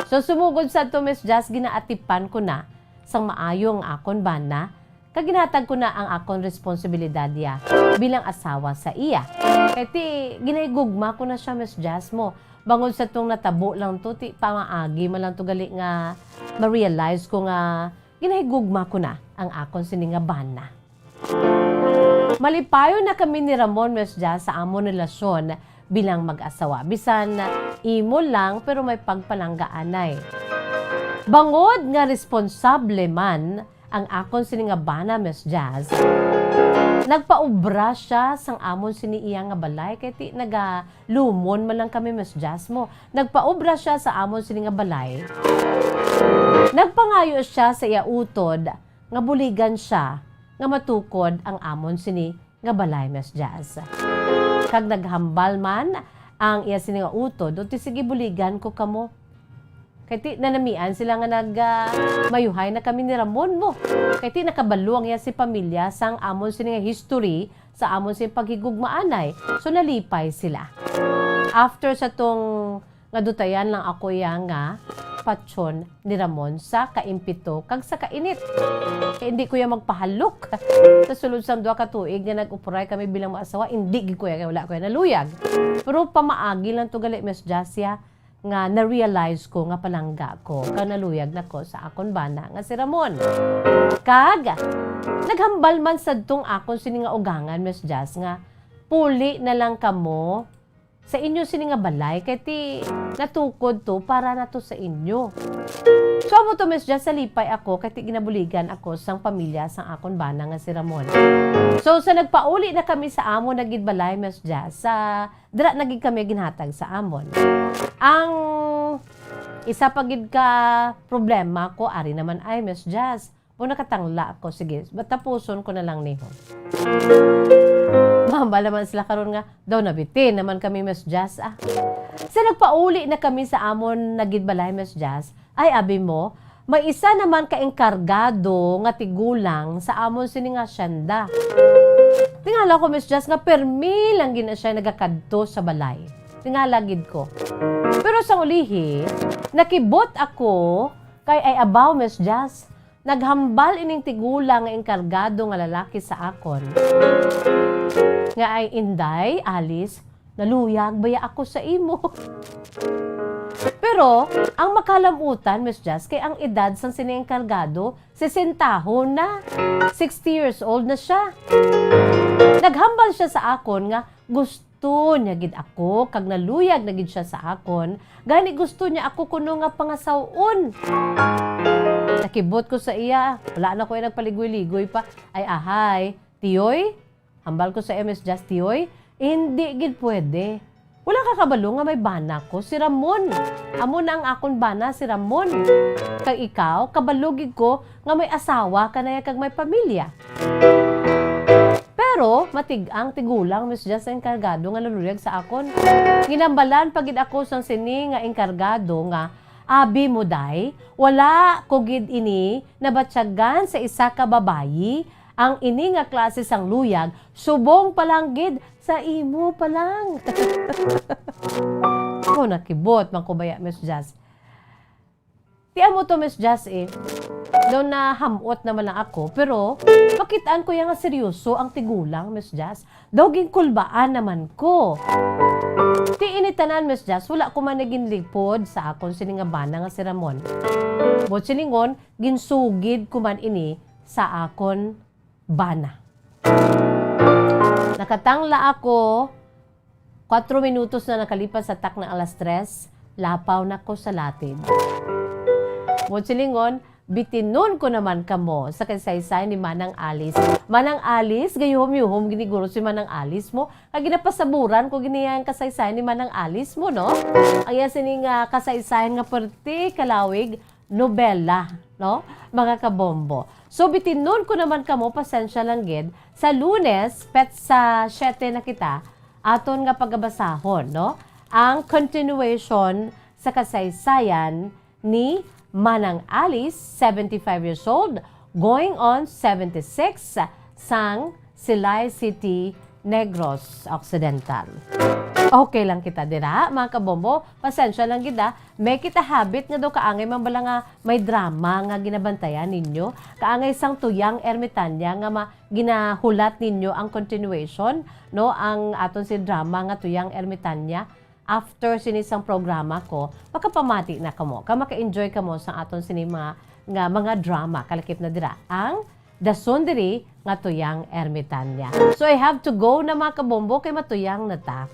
So, sumugod sadto, Miss Jazz, ginaatipan ko na sang maayo ang akon bana, kag ginhatag ko na ang akon responsibilidad ya bilang asawa sa iya. Kay ti, ginahigugma ko na sia, Miss Jazz, mo. Bangod sa tong natabo lang to, ti pamaagi man lang to gali nga ma-realize ko nga ginahigugma ko na ang akon sini nga bana. Malipayon na kami ni Ramon, Miss Jazz, sa amon relasyon bilang mag-asawa. Bisan imo lang, pero may pagpalanggaanay. Bangod nga responsable man ang akon sini nga bana, Miss Jazz, nagpaubra siya sang amon sini iya nga balay, kay ti nagalumon man lang kami, Miss Jazz, mo. Nagpaubra siya sa amon sini nga balay. Nagpangayo siya sa iya utod nga buligan siya nga matukod ang amon sini nga balay, Miss Jazz. Kag naghambal man ang iya sini nga utod, "O, ti sige, buligan ko kamo." Kay ti nanamian sila nga nag, ah, mayuhay na kami ni Ramon mo. Kay ti nakabalo ang iya si pamilya sang amon sini nga history sa amon sini paghigugmaanay. So, nalipay sila. After sa tong nga dutayan lang ako iya nga patyon ni Ramon sa kaimpito kag sa kainit. Kay hindi ko iya magpahalok. Sa sulod sang duha ka tuig nga nag-upuray kami bilang maasawa, hindi gid ko iya, kay wala ko iya naluyag. Pero pamaagi lang to gali, Miss Jasia, nga na-realize ko nga palangga ko kag naluyag na ko sa akon bana nga si Ramon. Kag naghambal man sadtong akon sini nga ugangan, Miss Jas, nga puli na lang kamo sa inyo sini nga balay, kay ti natukod to para na to sa inyo. So, amo to, Miss Jess, salipay ako, kay ti ginabuligan ako sang pamilya sang akon bana nga si Ramon. So, sa nagpauli na kami sa amon na gid balay, Miss Jess, sa dira na gid kami ginhatag sa amon. Ang isa pa gid ka problema ko, ari naman ay, Miss Jess, o, nakatangla ako. Sige, tapuson ko na lang niho. Mahambal naman sila karon nga, daw nabitin naman kami, Miss Jazz, ah. Sa nagpauli na kami sa amon na gid balay, Miss Jazz, ay, abi mo, may isa naman ka engkargado nga tigulang sa amon sini nga asyenda. Tingala ko, Miss Jazz, nga permi lang gid na siya nagakadto sa balay. Tingala gid ko. Pero sa ulihi, nakibot ako kay ay abaw, Miss Jazz, naghambal ining tigulang nga engkargado nga lalaki sa akon, nga ay, "Inday, Alice, naluyag baya ako sa imo." Pero ang makalamutan, Miss Jazz, kay ang edad sang sini engkargado, sesentahon na. Sixty years old na siya. Naghambal siya sa akon nga gusto niya gid ako, kag naluyag na gid siya sa akon, gani gusto niya ako kuno nga pangasaw-on. Nakibot ko sa iya, wala na ko iya nagpaligoy-ligoy pa. Ay, ahay, Tiyoy, hambal ko sa iya, Miss Jazz, Tiyoy, hindi gid pwede. Wala ka kabalo nga may bana ko, si Ramon. Amo na ang akon bana, si Ramon. Kag ikaw, kabalo gid ko nga may asawa ka na ya kag may pamilya. Pero matig-ang tigulang, Miss Jess, ang enkargado nga naluyag sa akon. Ginhambalan pa gid ako sang sini nga enkargado nga, "Abi mo, day, wala ko gid ini nabatyagan sa isa ka babayi. Ang ini nga klase sang luyag, subong pa lang gid sa imo pa lang." Oh, nakibot man ko baya, Miss Jess. Ti amo to, Miss Jazz, eh. Daw naham-ot naman lang ako, pero makitaan ko ya nga seryoso ang tigulang, Miss Jazz. Daw ginkulbaan naman ko. Ti ini tanan, Miss Jazz, wala ko man naginlipod sa akon sini nga bana nga si Ramon. Buot silingon, ginsugid ko man ini sa akon bana. Nakatangla ako, kuwatro minutos na nakalipas sa takna alas tres, lapaw na ko sa latid. Buot silingon, bitinon ko naman kamo sa kasaysayan ni Manang Alice. Manang Alice, gayuhom-yuhom giniguro si Manang Alice mo. Kag ginapasaburan ko gini ang kasaysayan ni Manang Alice mo, no? Ang iya sini nga kasaysayan nga perti kalawig, nobela, no? Mga kabombo. So, bitinon ko naman kamo, pasensya lang gid. Sa Lunes, petsa siete na kita, aton nga pagabasahon, no? Ang continuation sa kasaysayan ni Manang Alice, seventy-five years old, going on seventy-six, sang Silay City, Negros Occidental. Okay lang kita dira, mga kabombo. Pasensya lang gid, ah. May kita habit nga daw kaangay man bala nga may drama nga ginabantayan ninyo. Kaangay sang Tuyang Ermitanya nga ma-, ginahulat ninyo ang continuation, no? Ang aton si drama nga Tuyang Ermitanya. After sini sang programa ko, makapamati na kamo, ka maka-enjoy kamo sa aton sini mga, nga mga drama, kalakip na dira ang dason diri nga Tuyang Ermitanya. So, I have to go na, mga kabombo, kay matuyang na ta.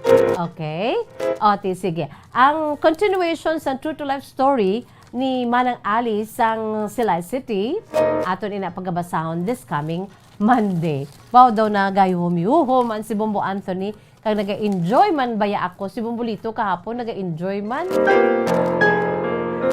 Okay? O, ti, sige. Ang continuation sa True to Life Story, ni Manang Ali sang Silay City. Aton ina pagabasahon this coming Monday. Wow, daw nagayuhom-yuhom man si Bombo Anthony, kag naga-enjoy man baya ako. Si Bombolito kahapon naga-enjoy man.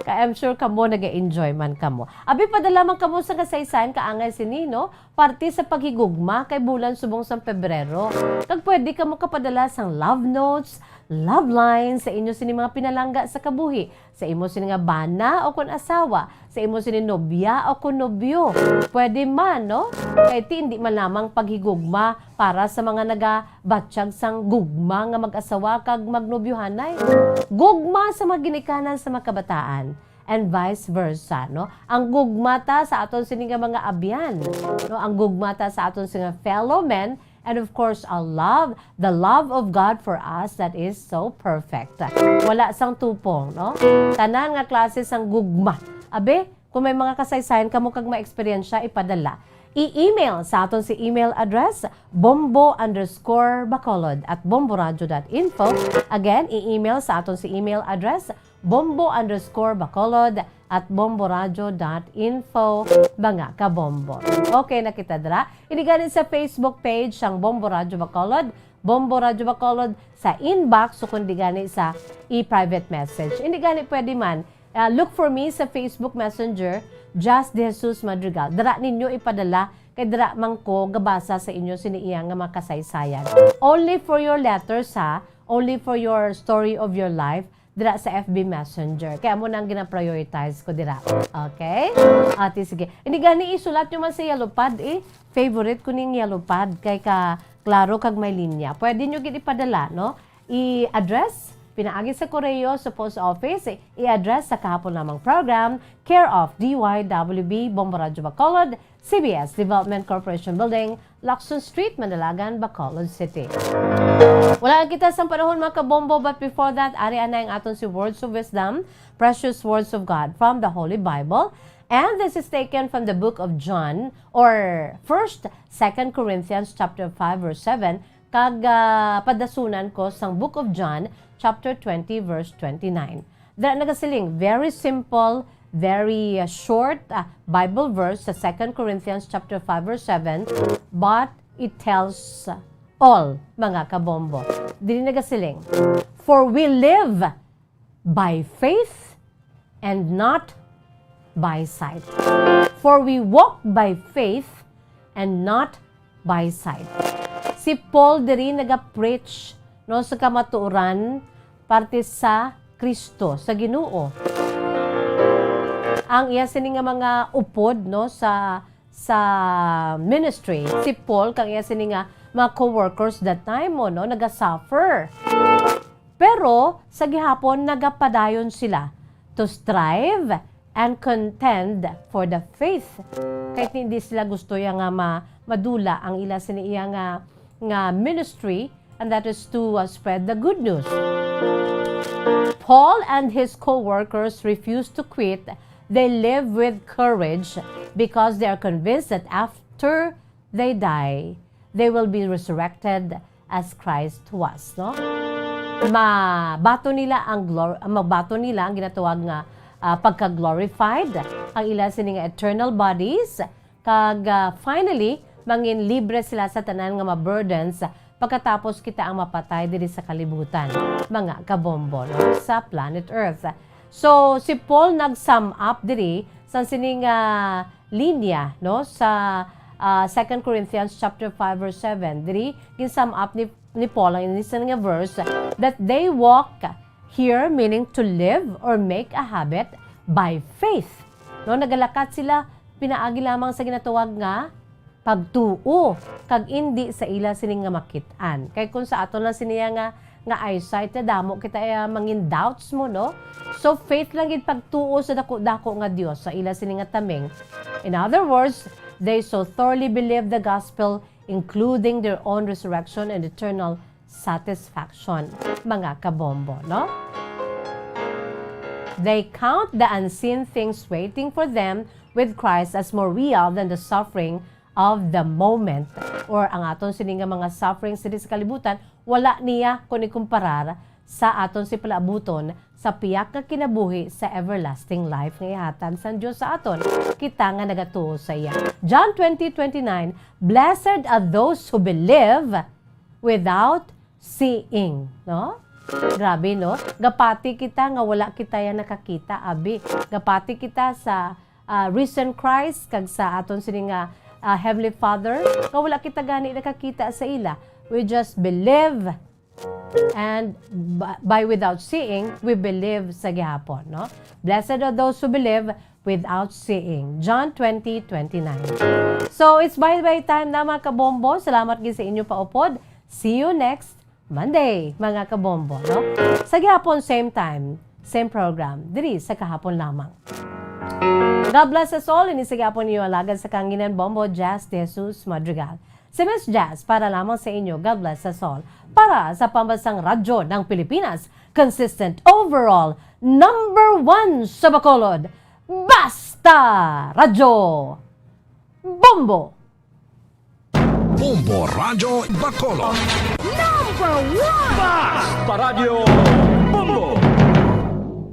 Kay I'm sure kamo naga-enjoy man kamo. Abi, padala man kamo sa kasaysayan kaangay sini, no? Parte sa paghigugma kay bulan subong sang Pebrero. Kag pwede kamo kapadala sang love notes, love lines sa inyo sini mga pinalangga sa kabuhi, sa imo sini nga bana o kon asawa, sa imo sini nobya o kon nobyo. Pwede man, no? Kay ti indi man lamang paghigugma para sa mga nagabatyag sang gugma nga mag-asawa kag magnobyohanay. Gugma sa mga ginikanan sa mga kabataan, and vice versa, no? Ang gugma ta sa aton sini nga mga abyan, no? Ang gugma ta sa aton sini nga fellow men, and of course, our love, the love of God for us that is so perfect. Wala sang tupong, no? Tanan nga klase sang gugma. Abi, kung may mga kasaysayan kamo kag maeksperiensya, ipadala. I-email sa aton si email address, bombo underscore bacolod at bomboradio dot info. Again, i-email sa aton si email address, bombo underscore bacolod at bomboradio dot info, mga kabombo. Okay na kita dira. Ini gani sa Facebook page sang Bombo Radyo Bacolod, Bombo Radyo Bacolod sa inbox, o kundi gani sa i-private message. Ini gani pwede man, ah, look for me sa Facebook Messenger, Jazz De Jesus Madrigal. Dira ninyo ipadala, kay dira man ko gabasa sa inyo sini iya nga mga kasaysayan. Only for your letters, ha? Only for your story of your life, dira sa F B Messenger. Kaya mo nang gina-prioritize ko dira. Okay? Ate, sige. Hindi gani isulat nyo man sa yellow pad, eh. Favorite ko ning yellow pad. Kay ka klaro kag may linya. Pwede nyo gid ipadala, no? I-address, pinaagi sa koreo, sa post office, i-address sa kahapon lamang program, care of D Y W B, Bombo Radyo Bacolod, C B S Development Corporation Building, Lacson Street, Mandalagan, Bacolod City. Wala lang kita sang panahon, mga kabombo, but before that, ari anay ang aton si Words of Wisdom, Precious Words of God from the Holy Bible. And this is taken from the book of John, or First, Second Corinthians chapter five, verse seven, kag, ah, padasunan ko sang book of John, chapter twenty, verse twenty-nine. Dira nagasiling, very simple, very, uh, short, uh, Bible verse sa Second Corinthians chapter five, verse seven, but it tells all, mga kabombo. Diri nagasiling, "For we live by faith and not by sight. For we walk by faith and not by sight." Si Paul diri naga-preach, no, sa kamatuoran parte sa Kristo, sa Ginoo. Ang iya sini nga mga upod, no, sa, sa ministry, si Paul kag iya sini nga mga co-workers that time, no, naga-suffer. Pero sa gihapon, nagapadayon sila to strive and contend for the faith. Kahit hindi sila gusto ya nga ma-, madula ang ila sini iya nga, nga ministry, and that is to, uh, spread the good news. Paul and his co-workers refuse to quit. They live with courage because they are convinced that after they die, they will be resurrected as Christ was, no? Mabaton nila ang glor-, mabaton nila ang ginatawag nga, ah, pagka-glorified, ang ila sini nga eternal bodies, kag, ah, finally, mangin libre sila sa tanan nga mga burdens pagkatapos kita ang mapatay diri sa kalibutan, mga kabombo, no? Sa planet Earth. So, si Paul nag-sum up diri sa sining, ah, linya, no, sa, ah, Second Corinthians chapter five, verse seven. Diri, gin-sum up ni, ni Paul ang ini nga verse, that they walk here, meaning to live or make a habit by faith. No, nagalakat sila pinaagi lamang sa ginatawag nga pagtuo, kag indi sa ila sini nga makit-an. Kay kung sa aton lang sini nga, nga eyesight, damo kita, eh, mangin doubts mo, no? So, faith lang gid pagtuo sa dako-dako nga Dios, sa ila sini nga taming. In other words, they so thoroughly believe the gospel, including their own resurrection and eternal satisfaction, mga kabombo, no? They count the unseen things waiting for them with Christ as more real than the suffering of the moment. Or ang aton sini nga mga sufferings diri sa kalibutan, wala niya kung ikumparar sa aton si palaabuton sa piyak nga kinabuhi sa everlasting life nga ihatag sang Dios sa aton, kita nga nagatuo sa iya. John twenty twenty-nine, "Blessed are those who believe without seeing," no? Grabe, no? Gapati kita nga wala kita ya nakakita, abi. Gapati kita sa, ah, risen Christ kag sa aton sini nga, ah, Heavenly Father, nga wala kita gani nakakita sa ila. We just believe, and b-, by without seeing, we believe sa gihapon, no? "Blessed are those who believe without seeing." John twenty twenty-nine. So, it's bye-bye time na, mga kabombo. Salamat gid sa inyo paupod. See you next Monday, mga kabombo, no? Sa gihapon, same time, same program, diri sa Kahapon Lamang. God bless us all. Ini sa gihapon ninyo alagad sa kahanginan, Bombo Jazz De Jesus Madrigal. Si Miss Jazz para lamang sa inyo. God bless us all. Para sa Pambansang Radyo ng Pilipinas, consistent overall, number one sa Bacolod. Basta Radyo! Bombo! Bombo Radyo Bacolod. Number one! Basta Radyo!